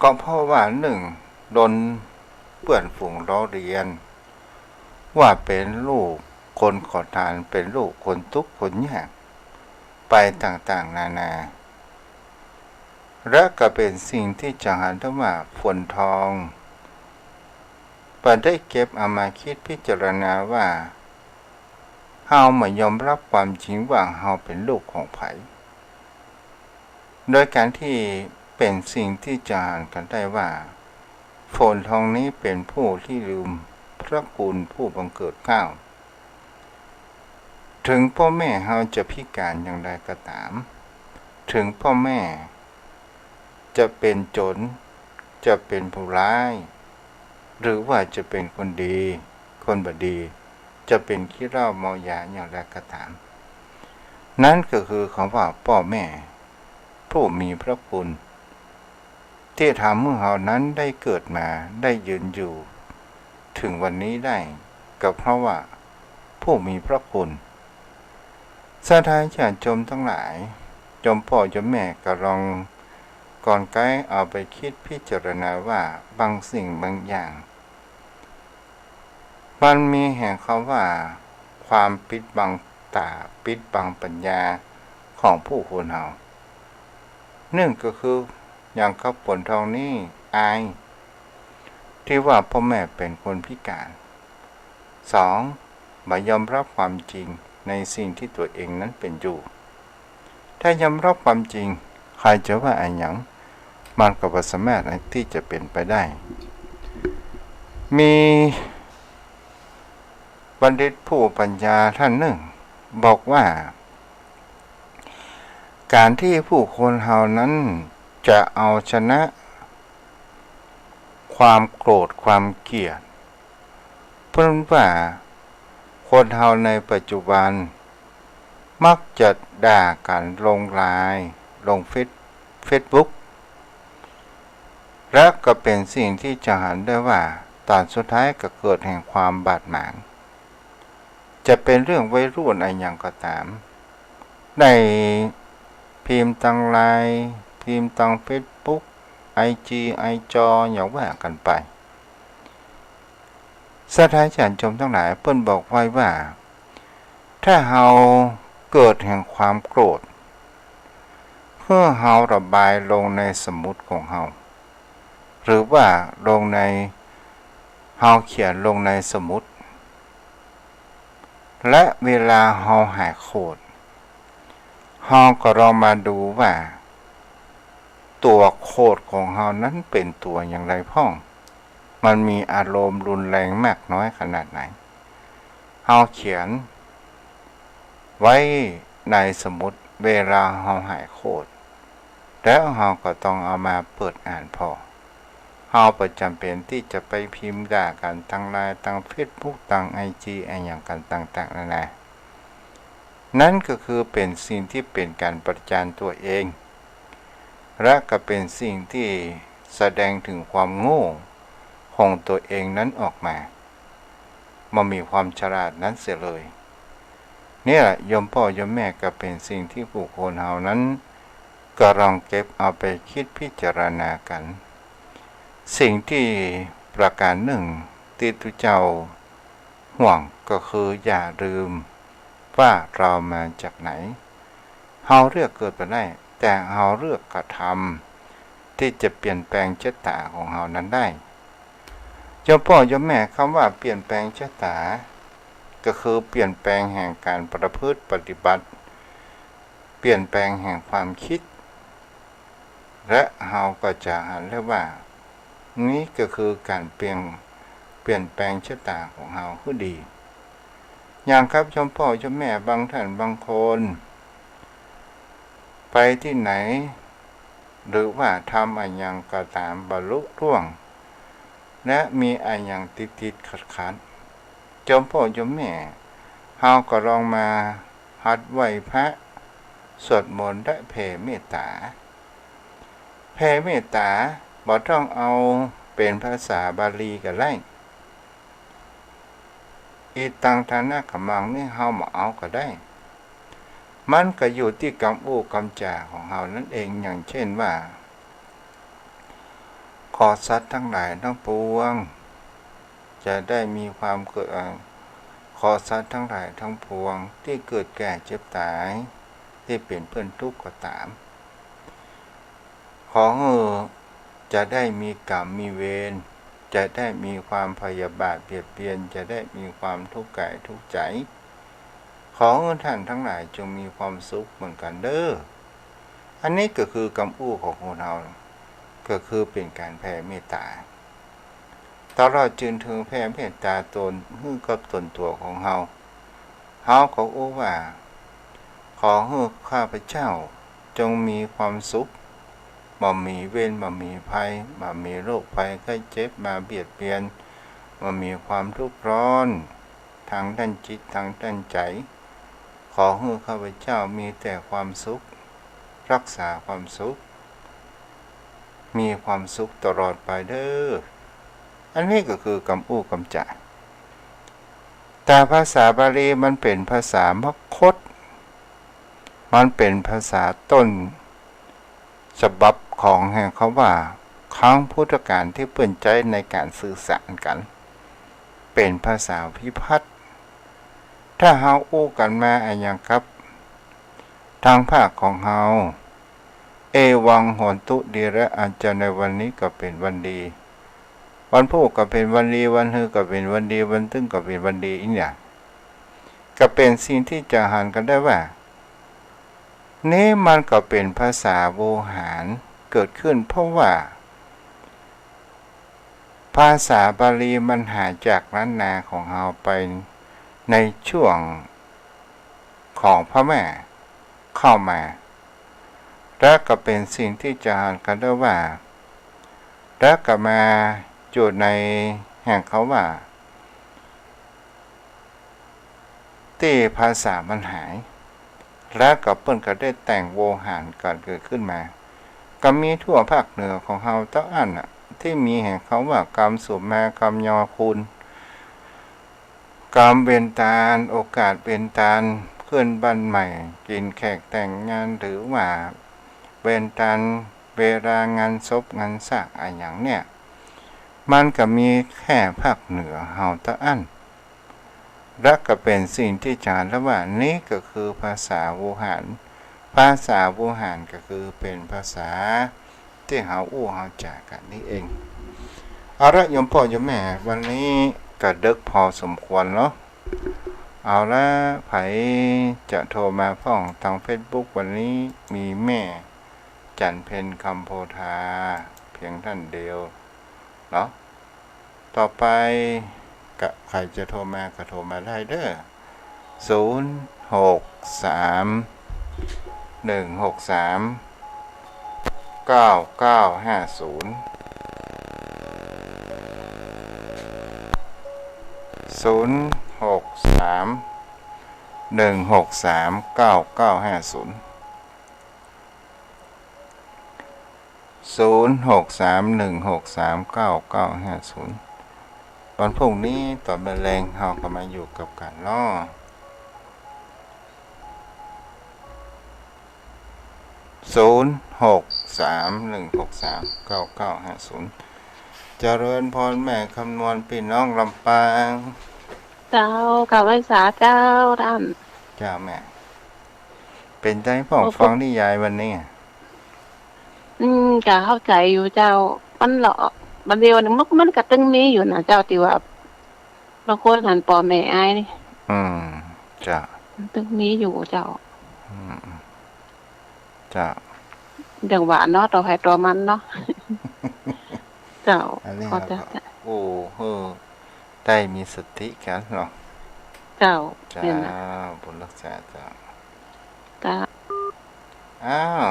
ก็เพราะว่านึ่ง โดนเปื้อนฝูงล้อเลียน ว่าเป๋นลูกคนขอทาน เป๋นลูกคนตุ๊กข์คนยาก ไปต่างๆ นานา และก็เป๋นสิ่งตี้จะหันได้ว่าฝนทอง บ่ได้เก็บเอามาคิดพิจารณาว่า เฮาบ่ยอมรับความจริงว่าเฮาเป๋นลูกของใผ โดยการตี้เป๋นสิ่งตี้จะหันกั๋นได้ว่า ฝนทองนี้เป๋นผู้ที่ลืมพระคุณผู้บังเกิดเกล้า เถิงป้อแม่เฮาจะพิก๋านอย่างใดก็ต๋าม เถิงป้อแม่จะเป๋นโจ๋ร จะเป๋นผู้ร้าย หรือว่าจะเป๋นคนดี คนบ่ดี จะเป๋นขี้เหล้าเมายาอย่างใดก็ต๋าม นั้นก็คือคำว่าป้อแม่ผู้มีพระคุณ ตี้ทำหื้อเฮานั้นได้เกิดมา ได้ยืนอยู่เถิงวันนี้ได้ ก็เพราะว่าผู้มีพระคุณ ศรัทธาญาติโยมตังหลาย โยมป้อโยมแม่ก็ลองก่อนไกลเอาไปคิดพิจารณาว่าบางสิ่งบางอย่าง มันมีแห่งคำว่าความปิดบังต๋า ปิดบังปัญญาของผู้คนเฮา นึ่งก็คืออย่างกับฝนทองนี้อาย ตี้ว่าป้อแม่เป๋นคนพิก๋าน สอง บ่ยอมรับความจริงในสิ่งตี้ตั๋วเองนั้นเป๋นอยู่ ถ้ายอมรับความจริง ใผจะว่าอะหยัง มันก็บ่สามารถตี้จะเป๋นไปได้ มีบัณฑิตผู้ปัญญาต้านนึ่งบอกว่า ก๋านตี้ผู้คนเฮานั้นจะเอาชนะความโกรธความเกลียด เปิ้นว่าคนเฮาในปัจจุบันมักจะด่ากั๋นลงไลน์ ลงเฟซ เฟซบุ๊ก และก็เป๋นสิ่งตี้จะหันได้ว่าต๋อนสุดท้ายก็เกิดแห่งความบาดหมาง จะเป๋นเรื่องวัยรุ่นอะหยังก็ต๋าม ได้พิมพ์ตางไลน์ พิมพ์ตางเฟซบุ๊ก ไอจี ไอจอ อย่างว่ากั๋นไป ศรัทธาญาติโยมตังหลาย เปิ้นบอกไว้ว่า ถ้าเฮาเกิดแห่งความโกรธ หื้อเฮาระบายลงในสมุดของเฮา หรือว่าลงใน เฮาเขียนลงในสมุด และเวลาเฮาหายโกรธ เฮาก็ลองมาดูว่า ตั๋วโกรธของเฮานั้นเป๋นตั๋วอย่างใดพ่อง มันมีอารมณ์รุนแรงมากน้อยขนาดไหน เฮาเขียนไว้ในสมุด เวลาเฮาหายโกรธ แล้วเฮาก็ต้องเอามาเปิดอ่านผ่อ เฮาบ่จ๋ำเป๋นตี้จะไปพิมพ์ด่ากั๋นตางไลน์ ตางเฟซบุ๊ก ตางไอจี อะหยังกั๋นต่างๆ นานา นั้นก็คือเป๋นสิ่งตี้เป๋นก๋านประจานตั๋วเอง และก็เป๋นสิ่งตี้แสดงเถิงความโง่ของตั๋วเองนั้นออกมา บ่มีความฉลาดนั้นเสียเลย เนี่ยแหละโยมป้อโยมแม่ ก็เป๋นสิ่งตี้ผู้คนเฮานั้น ก็ลองเก็บเอาไปกึ๊ดพิจารณากั๋น สิ่งตี้ประก๋านนึ่งตี้ตุ๊เจ้าห่วงก็คืออย่าลืมว่าเฮามาจากไหน เฮาเลือกเกิดบ่ได้ แต่เฮาเลือกกระทำตี้จะเปลี่ยนแปลงชะต๋าของเฮานั้นได้ โยมป้อโยมแม่ กำว่าเปลี่ยนแปลงชะต๋า ก็คือเปลี่ยนแปลงแห่งก๋านประพฤติปฏิบัติ เปลี่ยนแปลงแห่งความกึ๊ด และเฮาก็จะหันได้ว่า นี้ก็คือก๋านเปลี่ยน เปลี่ยนแปลงชะต๋าของเฮาหื้อดี อย่างกับโยมป้อโยมแม่บางต้านบางคน ไปตี้ไหน หรือว่าทำอะหยังก็ต๋าม บรรลุล่วง และมีอะหยังติดๆ ขัดๆ โยมป้อโยมแม่ เฮาก็ลองมาหัดไหว้พระ สวดมนต์และแผ่เมตต๋า แผ่เมตต๋าบ่ต้องเอาเป๋นภาษาบาลีก็ได้ อิตัง ทานะ ขะมัง นี้เฮาบ่เอาก็ได้ มันก็อยู่ตี้กำอู้กำจ๋าของเฮานั้นเอง อย่างเช่นว่า ขอสัตว์ตังหลายตังปวง จะได้มีความเกิด เอ่อ ขอสัตว์ตังหลายตังปวงตี้เกิดแก่เจ็บต๋าย ตี้เป๋นเปื้อนตุ๊กข์ก็ต๋าม ขอหื้อจะได้มีก๋รรมมีเวร จะได้มีความพยาบาทเบียดเบียน จะได้มีความทุกข์กายทุกข์ใจ๋ ขอหื้อต้านตังหลายจงมีความสุขเหมือนกั๋นเด้อ อันนี้ก็คือกำอู้ของคนเฮา ก็คือเป๋นก๋านแผ่เมตต๋า ตลอดจื้นเถิงแผ่เมตต๋าตนหื้อกับตนตั๋วของเฮา เฮาก็อู้ว่า ขอหื้อข้าพเจ้าจงมีความสุข บ่มีเวร บ่มีภัย บ่มีโรคภัยไข้เจ็บมาเบียดเบียน บ่มีความทุกข์ร้อน ตางด้านจิต ตางด้านใจ๋ ขอหื้อข้าพเจ้ามีแต่ความสุข ฮักษาความสุข มีความสุขตลอดไปเด้อ อันนี้ก็คือกำอู้กำจ๋า แต่ภาษาบาลีมันเป๋นภาษามคต มันเป๋นภาษาต้นฉบับของแห่งคำว่า ครั้งพุทธกาลตี้เปิ้นใจ๊ในก๋านสื่อสารกั๋น เป๋นภาษาวิภัตติ ถ้าเฮาอู้กั๋นมาอะหยังกับ ตางภาคของเฮา เอวัง โหนตุ ดีแล้ว อาจจะในวันนี้ก็เป๋นวันดี วันพูกก็เป๋นวันดี วันฮือก็เป๋นวันดี วันตึงก็เป๋นวันดี อี้เนี่ย ก็เป๋นสิ่งตี้จะหันกั๋นได้ว่า นี้มันก็เป๋นภาษาโวหารเกิดขึ้น เพราะว่า ภาษาบาลีมันหายจากล้านนาของเฮาไปในช่วงของพม่าเข้ามา แล้วก็เป๋นสิ่งตี้จะหันกั๋นได้ว่า แล้วก็มาอยู่ในแห่งคำว่า ตี้ภาษามันหาย แล้วก็เปิ้นก็ได้แต่งโวหารกั๋นเกิดขึ้นมา ก็มีทั่วภาคเหนือของเฮาเต้าอั้นน่ะ ตี้มีแห่งคำว่ากำสุมมา กำยอคูณ กำเวนตาน โอกาสเวนตาน ขึ้นบ้านใหม่ กิ๋นแขกแต่งงาน หรือว่าเวนตาน เวลางานศพงานซากอะหยังเนี่ย มันก็มีแค่ภาคเหนือเฮาเต้าอั้น และก็เป๋นสิ่งตี้จะหันได้ว่า นี้ก็คือภาษาโวหาร ภาษาโวหารก็คือเป๋นภาษาตี้เฮาอู้เฮาจ๋ากั๋นนี้เอง เอาละโยมป้อโยมแม่ วันนี้ก็ดึกพอสมควรเนาะ เอาละ ใผจะโทรมาพ่องตางเฟซบุ๊ก วันนี้มีแม่จันเพ็ญ คำโพธา เพียงต้านเดียวเนาะ ต่อไปก็ใผจะโทรมาก็โทรมาได้เด้อ ศูนย์ หก สาม หนึ่ง หก สาม เก้า เก้า ห้า ศูนย์ ศูนย์ หก สาม หนึ่ง หก สาม เก้า เก้า ห้า ศูนย์ ศูนย์ หก สาม หนึ่ง หก สาม เก้า เก้า ห้า ศูนย์ วันพรุ่งนี้ต๋อนบ่ายแลงเฮาก็มาอยู่กับกั๋นเนาะ ศูนย์ หก สาม หนึ่ง หก สาม เก้า เก้า ห้า ศูนย์ เจริญพรแม่คำนวณ ปี้น้องลำปาง เจ้า กราบไหว้สาเจ้าต้าน เจ้าแม่ เป๋นใจ๋พ่อง โอ้ ฟังนิยายวันนี้ อืม ก็เข้าใจ๋อยู่เจ้า มันละ บางทีวันหนึ่งมัน มันก็ตึงมีอยู่นะเจ้า ตี้ว่า บางคนหันป้อแม่อายนี่ อืม เจ้า มันตึงมีอยู่เจ้า อืม เจ้า อย่างว่าเนาะ ตั๋วใผตั๋วมันเนาะ เจ้า อันนี้ ขอ เฮาก็ เจ้า โอ้ เออ ได้มีสติกั๋นเนาะ เจ้า เจ้า แม่นนะ บุญรักษาเจ้า เจ้า อ้าว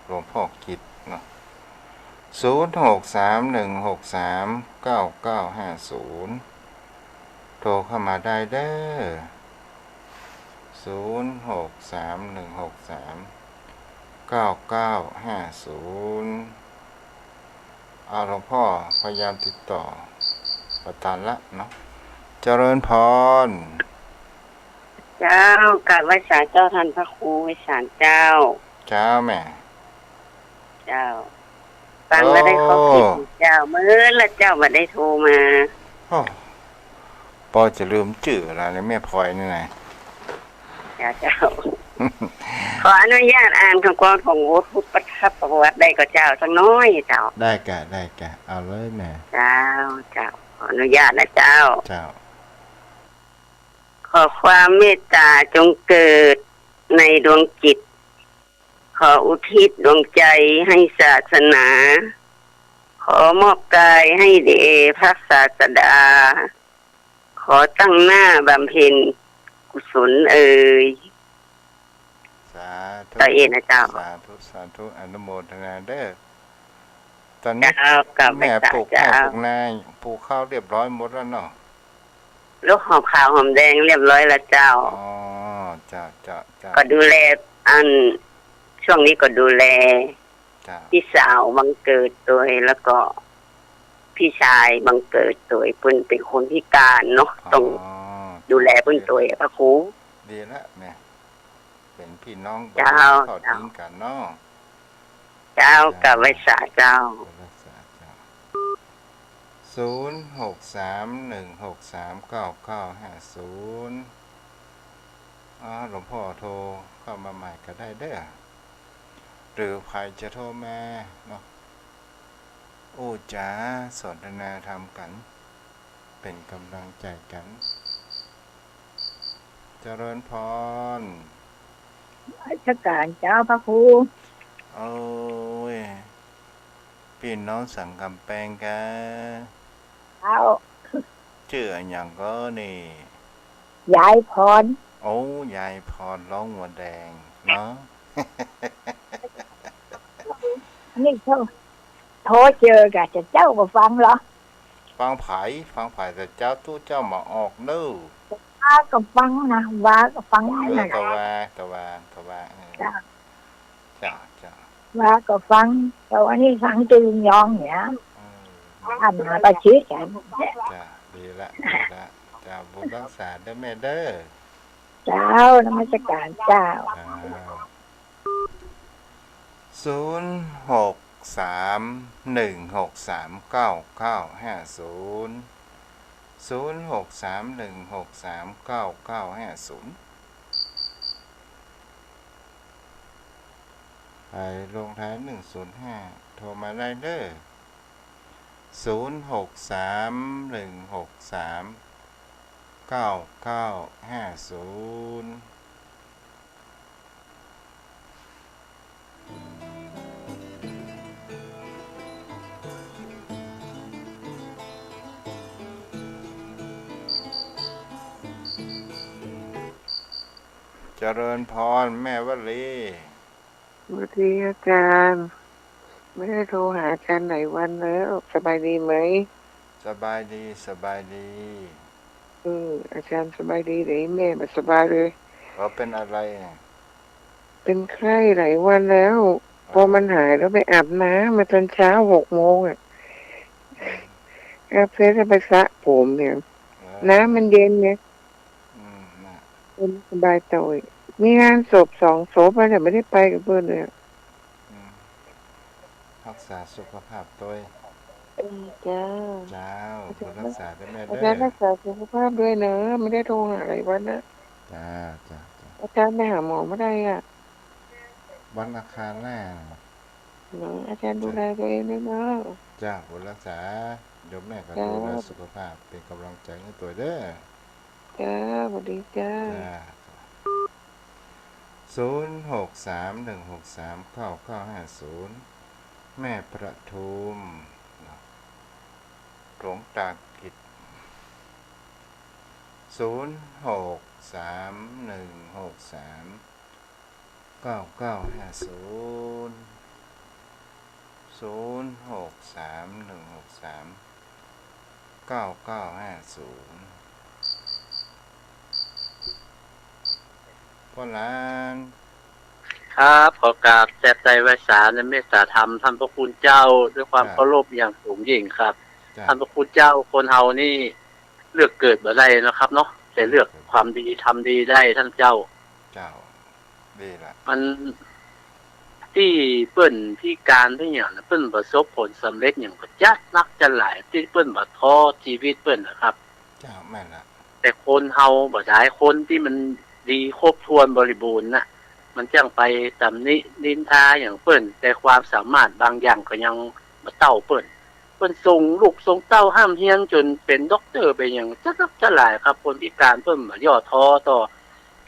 หลวงพ่อกิจเนาะ ศูนย์ หก สาม หนึ่ง หก สาม เก้า เก้า ห้า ศูนย์ โทรเข้ามาได้เด้อ ศูนย์ หก สาม หนึ่ง หก สาม เก้า เก้า ห้า ศูนย์ เอา หลวงพ่อพยายามติดต่อบ่ตันละเนาะ เจริญพร เจ้า กราบไหว้สาเจ้าต้านพระครูไพศาลเจ้า เจ้าแม่ เจ้า ฟังแล้วได้ข้อคิด โอ้ เจ้า เมินละเจ้าบ่ได้โทรมา โอ้ ปอจะลืมจื้อละเนี่ย แม่พลอยนี่นะ เจ้า เจ้า ขออนุญาตอ่านคำกลอนของวัดพุทธประวัติได้ก่อเจ้า สักน้อยเจ้า ได้กะ ได้กะ เอาเลยแม่ เจ้า เจ้า ขออนุญาตนะเจ้า เจ้า ขอความเมตตาจงเกิดในดวงจิต ขออุทิศดวงใจให้ศาสนา ขอมอบกายให้แด่พระศาสดา ขอตั้งหน้าบำเพ็ญกุศลเอ่ย สาธุ ต่อเองนะเจ้า สาธุ สาธุ อนุโมทนาเด้อ ต๋อนนี้ เจ้า กราบไหว้ แม่ปลูก เจ้า ไฮ่ปลูกนา ปลูกข้าวเรียบร้อยหมดแล้วเนาะ ลูกหอมขาวหอมแดงเรียบร้อยแล้วเจ้า อ๋อ เจ้า เจ้า เจ้า ก็ดูแล อัน ช่วงนี้ก็ดูแล เจ้า ปี้สาวบังเกิดตวย แล้วก็ปี้ชายบังเกิดตวย เปิ้นเป๋นคนพิการเนาะ อ๋อ ต้อง เจ้า ดูแลเปิ้นตวย พระครู ดีละแม่ เป๋นปี้น้อง เจ้า บ่ทอดทิ้งกั๋นเนาะ เจ้า เจ้า กราบไหว้สาเจ้า กราบไหว้สาเจ้า ศูนย์ หก สาม หนึ่ง หก สาม เก้า เก้า ห้า ศูนย์ อ๋อ หลวงพ่อโทรเข้ามาใหม่ก็ได้เด้อ หรือใผจะโทรมาเนาะ อู้จ๋าสนทนาธรรมกั๋น เป๋นก๋ำลังใจ๋กั๋น เจริญพร นมัสก๋านเจ้าพระครู โอ้ย ปี้น้องสังก๋ำแปงกา เจ้า จื้ออะหยังก่อนี่ ยายพร โอ้ ยายพร ร้องหัวแดงเนาะ นี่โทร โทรเจอกับเจ้าก็ฟังเหรอ ฟังใผ ฟังใผ แต่เจ้าตู้เจ้าบ่ออกเน้อ ว่าก็ฟังนะ ว่าก็ฟัง เออ นะ แต่ว่า แต่ว่า แต่ว่า เออ เจ้า เจ้า เจ้า ว่าก็ฟัง แต่ว่านี่ฟังแต่ลุงยองเนี่ย เออ อันมาประชิดกัน เจ้า ดีละ ดีละ เจ้า บุญรักษาเด้อแม่เด้อ เจ้า นมัสก๋านเจ้า เจ้า ศูนย์ หก สาม หนึ่ง หก สาม เก้า เก้า ห้า ศูนย์ ศูนย์ หก สาม หนึ่ง หก สาม เก้า เก้า ห้า ศูนย์ ไผลงท้าย หนึ่งศูนย์ห้า โทรมาได้เด้อ ศูนย์ หก สาม หนึ่ง หก สาม เก้า เก้า ห้า ศูนย์ เจริญพรแม่วลี สวัสดีอาจารย์ ไม่ได้โทรหาอาจารย์หลายวันแล้ว สบายดีไหม สบายดี สบายดี เออ อาจารย์สบายดีเด้อ แม่บ่สบายเลย เขาเป็นอะไรอ่ะ เป็นไข้หลายวันแล้ว อ๋อ พอมันหายแล้วไปอาบน้ำมาตอนเช้าหกโมงอ่ะ อืม อาบเสร็จแล้วไปสระผมเนี่ย เออ น้ำมันเย็นไง อืม น่ะ เออ สบายตัวอีก มีงานศพสองศพอะ แต่ไม่ได้ไปกับเปิ้นเลยอะ ฮักษาสุขภาพตวย อืม เจ้า เจ้า อาจ๋ารย์ บุญฮักษาตวยแม่ อาจ๋ารย์ เด้อ ฮักษาสุขภาพตวยเนอะ ไม่ได้โทรหาหลายวันแล้ว จ้า จ้า จ้า อาจ๋ารย์ไปหาหมอเมื่อไหร่อะ วันอังคารหน้า เนอะ อาจ๋ารย์ จ้า ดูแลตวยเองด้วยเนอะ จ้า บุญฮักษา โยมแม่ก็ เจ้า ดูแลสุขภาพ เป๋นก๋ำลังใจ๋หื้อตวยเด้อ เจ้า สวัสดีเจ้า จ้า จ้า ศูนย์หกสามหนึ่งหกสามเก้าเก้าห้าศูนย์ แม่ประทุม เนาะ หลวงตากิจ ศูนย์หกสามหนึ่งหกสามเก้าเก้าห้าศูนย์ ศูนย์หกสามหนึ่งหกสามเก้าเก้าห้าศูนย์ ป้อหลาน ครับ ขอกราบแจกไตรไหว้สาในเมตตาธรรมท่านพระคุณเจ้า ด้วยความ ครับ เคารพอย่างสูงยิ่งครับ เจ้า ท่านพระคุณเจ้า คนเฮานี่เลือกเกิดบ่ได้นะครับเนาะ แต่เลือก เลือกเกิด ความดีทำดีได้ท่านเจ้า เจ้า ดีละ มัน ตี้เปิ้นพิก๋านตี้หยังน่ะ เปิ้นประสบผลสำเร็จหยังก็จัดนักจัดหลาย ตี้เปิ้นบ่ท้อจีวิตเปิ้นนะครับ เจ้า แม่นละ แต่คนเฮาบ่ดาย คนตี้มันดีครบถ้วนบริบูรณ์น่ะ มันจั้งไปตำหนินินทาหยังเปิ้น แต่ความสามารถบางอย่างก็ยังบ่เต้าเปิ้น เปิ้นส่งลูกส่งเต้าฮ่ำเฮียนจ๋นเป๋นด็อกเตอร์เป๋นหยังจัดนักจัดหลายครับ คนพิก๋านเปิ้นบ่ย่อท้อต่อ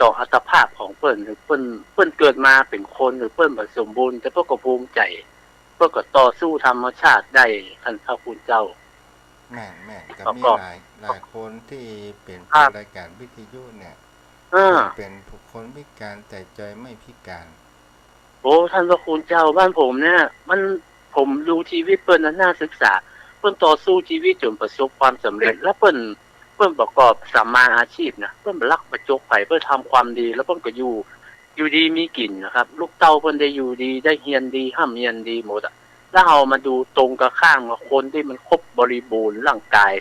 ต่ออัตภาพของเปิ้น หื้อเปิ้น เปิ้นเกิดมาเป๋นคน หื้อเปิ้นบ่สมบูรณ์ แต่เปิ้นก็ภูมิใจ๋ เปิ้นก็ต่อสู้ธรรมชาติได้ ท่านพระคุณเจ้า แม่น แม่น ก็มี ก็ หลาย หลายคนตี้เป๋น ครับ รายก๋านวิทยุเนี่ย เออ เป๋นคนพิก๋านแต่ใจ๋ไม่พิก๋าน โอ้ ท่านพระคุณเจ้า บ้านผมเนี่ย มัน ผมดูจีวิตเปิ้นน่ะน่าศึกษา เปิ้นต่อสู้จีวิตจ๋นประสบความสำเร็จ แล้วเปิ้น เปิ้นประกอบสัมมาอาชีพนะ เปิ้นบ่ลักบ่จกใผ เปิ้นทำความดี แล้วเปิ้นก็อยู่ อยู่ดีมีกิ๋นนะครับ ลูกเต้าเปิ้นได้อยู่ดี ได้เฮียนดี ฮ่ำเฮียนดีหมดอะ แล้วเฮามาดูตรงกันข้ามกับคนตี้มันครบบริบูรณ์ร่างก๋าย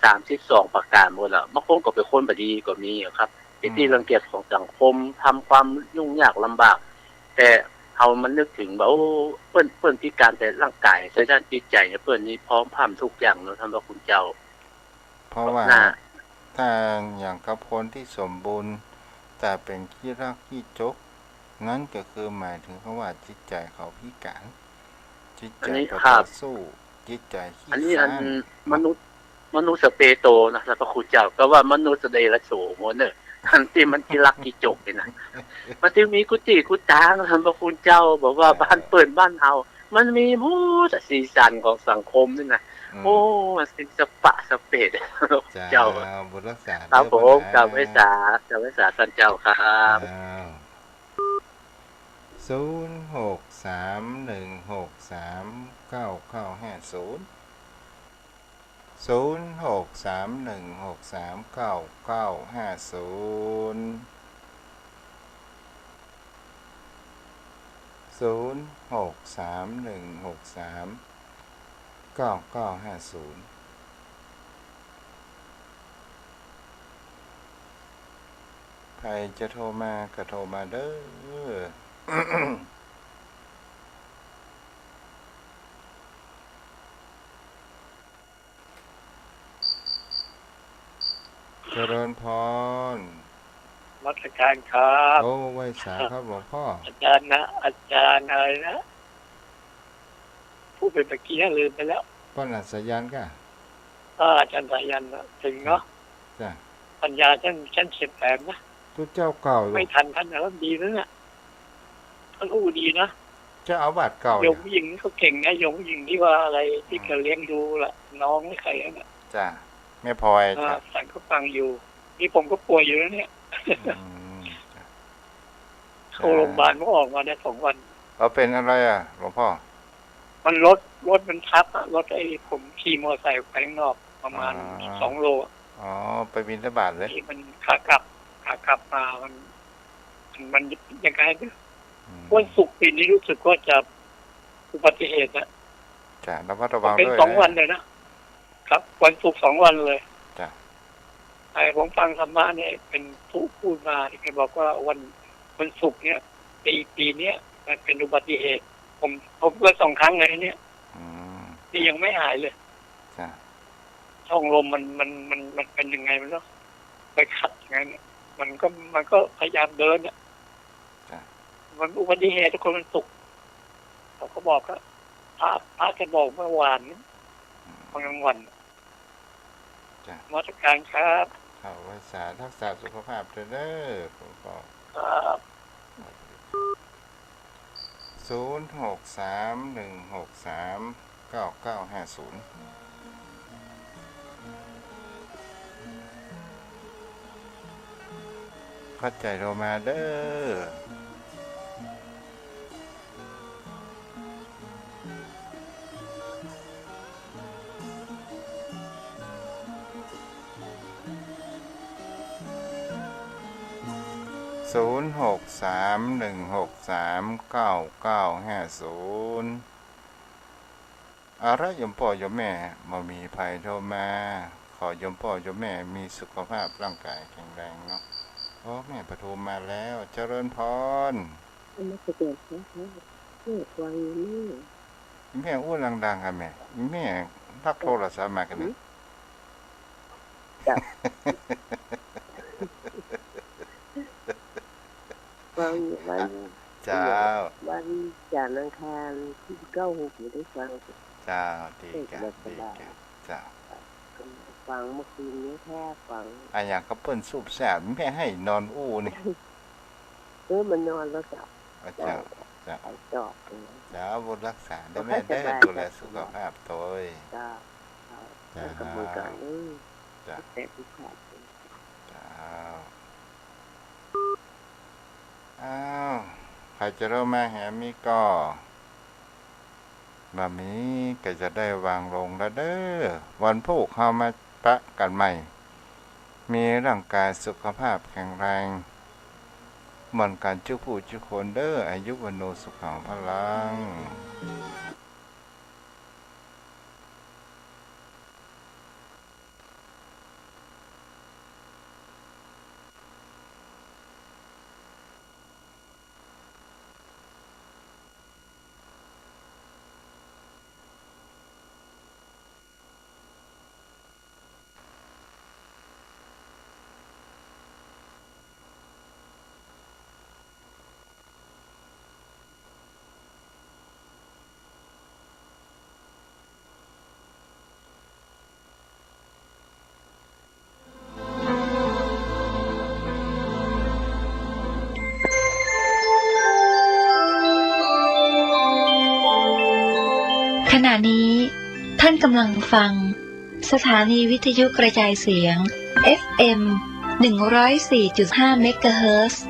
สามสิบสองประก๋านหมดอะ บางคนก็เป๋นคนบ่ดีก็มีอะครับ เป๋นตี้ อืม รังเกียจของสังคม ทำความยุ่งยากลำบาก แต่เฮามานึกเถิงว่า โอ้ เปิ้น เปิ้นพิก๋านแต่ร่างก๋าย แต่ด้านจิตใจ๋เนี่ย เปิ้นนี่พร้อมพร่ำทุกอย่างเนาะ ท่านพระคุณเจ้า เพราะว่า น่ะ ถ้าอย่างกับคนตี้สมบูรณ์ แต่เป๋นขี้ลักขี้จก นั้นก็คือหมายเถิงว่าจิตใจ๋เขาพิก๋าน จิตใจ๋ อันนี้ บ่ ครับ ต่อสู้ จิตใจ๋ขี้ อันนี้ อัน คร้าน มนุษย์ มนุษย์สะเปโตนะ ท่านพระคุณเจ้า ก็ว่ามนุษย์เดรัจฉานหมดเน่อ อันตี้มันขี้ลักขี้จกนี่นะ มันจึงมีกู้ตี้กู้ตาง ท่านพระคุณเจ้า บอกว่า เออ บ้านเปิ้นบ้านเฮา มันมีหมดอะ สีสันของสังคมนี่นะ อืม โอ้ มันเป็นสะปะสะเปด เจ้า เจ้า บุญฮักษา ครับผม เด้อป้อหลาน กราบไหว้สา กราบไหว้สาท่านเจ้าครับ เจ้า ศูนย์หกสามหนึ่งหกสามเก้าเก้าห้าศูนย์ ศูนย์หกสามหนึ่งหกสามเก้าเก้าห้าศูนย์ ศูนย์หกสามหนึ่งหกสามเก้าเก้าห้าศูนย์ ใผจะโทรมาก็โทรมาเด้อ เจริญพร นมัสการครับ โอ้ ไหว้สาครับหลวงพ่อ อาจารย์นะ อาจารย์อะไรนะ พูดไปเมื่อกี้ลืมไปแล้ว ป้อหลานสายันก่ะ อ่า อาจารย์สายันนะ เถิงเนาะ จ้ะ ปัญญาท่าน ท่านเขียนแปลงนะ ตุ๊เจ้าเก่าอยู่ ไม่ทันท่านนะ ดีนะเนี่ย ท่านอู้ดีนะ เจ้าอาวาสเก่า โยมผู้หญิงนี่เขาเก่งนะ โยมผู้หญิงที่ว่าอะไร ที่ อืม เขาเลี้ยงดูละน้องให้ใครนั่นน่ะ จ้ะ แม่พลอย อ่า จ้ะ ฉันก็ฟังอยู่ นี่ผมก็ป่วยอยู่นะเนี่ย อืม จ้ะ เข้าโรงพยาบาลเมื่อออกมาได้สองวัน เอาเป็นอะไรอ่ะ หลวงพ่อ มันรถ รถมันทับอะ รถไอ้ผมขี่มอเตอร์ไซค์ไปข้างนอก ประมาณ อ๋อ สองโลอะ อ๋อ ไปบิณฑบาตเลย ไอ้มันขากลับ ขากลับมามัน มันยังไงเนี่ย อืม วันศุกร์ปีนี้รู้สึกว่าจะอุบัติเหตุนะ จ้ะ ระมัดระวัง เป็น ด้วย สองวันเลยนะ ครับ วันศุกร์สองวันเลย จ้ะ ไอ้ผมฟังธรรมะเนี่ย เป็นผู้พูดมาที่แกบอกว่าวัน วันศุกร์เนี่ย ปี ปีเนี้ยมันเป็นอุบัติเหตุ ผม ผมก็สองครั้งเลยเนี่ย นี่ยังไม่หายเลย จ้ะ ช่องลมมัน มัน มัน มันเป็นยังไงไม่รู้ ไปขัดอย่างนั้นน่ะ มันก็ มันก็พยายามเดินน่ะ จ้ะ มันอุบัติเหตุทุกคนมันสุข เขาก็บอกว่า พระ พระแกบอกเมื่อวานนี้ อืม เมื่อกลางวัน จ้ะ นมัสการครับ เข้าพรรษา รักษาสุขภาพเด้อ ผมก็ ครับ ศูนย์หกสามหนึ่งหกสามเก้าเก้าห้าศูนย์ ขอบใจ๋โทรมาเด้อ ศูนย์หกสามหนึ่งหกสามเก้าเก้าห้าศูนย์ เอาละ โยมป้อโยมแม่ บ่มีใผโทรมา ขอโยมป้อโยมแม่มีสุขภาพร่างกายแข็งแรงเนาะ โอ้ แม่ประทุมมาแล้ว เจริญพร นมัสการค่ะ แม่ฟังอยู่นี่ แม่อู้ดังๆ ค่ะแม่ แม่รับโทรศัพท์มากั๋นนี่ หืม จ้ะ ฟังอยู่วัน เจ้า วันจันทร์อังคารที่เก้าหกอยู่ได้ฟัง เจ้า ดีจ้ะ เทศน์ ดีจ้ะ เจ้า ก็ฟังเมื่อคืนนี้แค่ฟัง อะหยังก็เปิ้นสูบซ่า แม่หื้อนอนอู้นี่ เออ มันนอนแล้วจ้ะ อ่ะ เจ้า เจ้า เจ้า ไปต่อ เออ เจ้า บุญรักษาเด้อแม่เด้อ ก็ค่อยสบาย ดูแลสุขภาพตวย เจ้า เจ้า เจ้า แล้วก็บุญกันเด้อ เจ้า แต่ที่ขาด เจ้า อ้าว ใผจะโทรมาแหมมีก่อ บ่มีก็จะได้วางลงแล้วเด้อ วันพูกเฮามาปะกั๋นใหม่ มีร่างกายสุขภาพแข็งแรง เหมือนกั๋นจุ๊ผู้จุ๊คนเด้อ อายุวัณโณสุขังพลังขณะนี้ท่านกำลังฟังสถานีวิทยุกระจายเสียง เอฟเอ็ม หนึ่งร้อยสี่จุดห้า เมกะเฮิรตซ์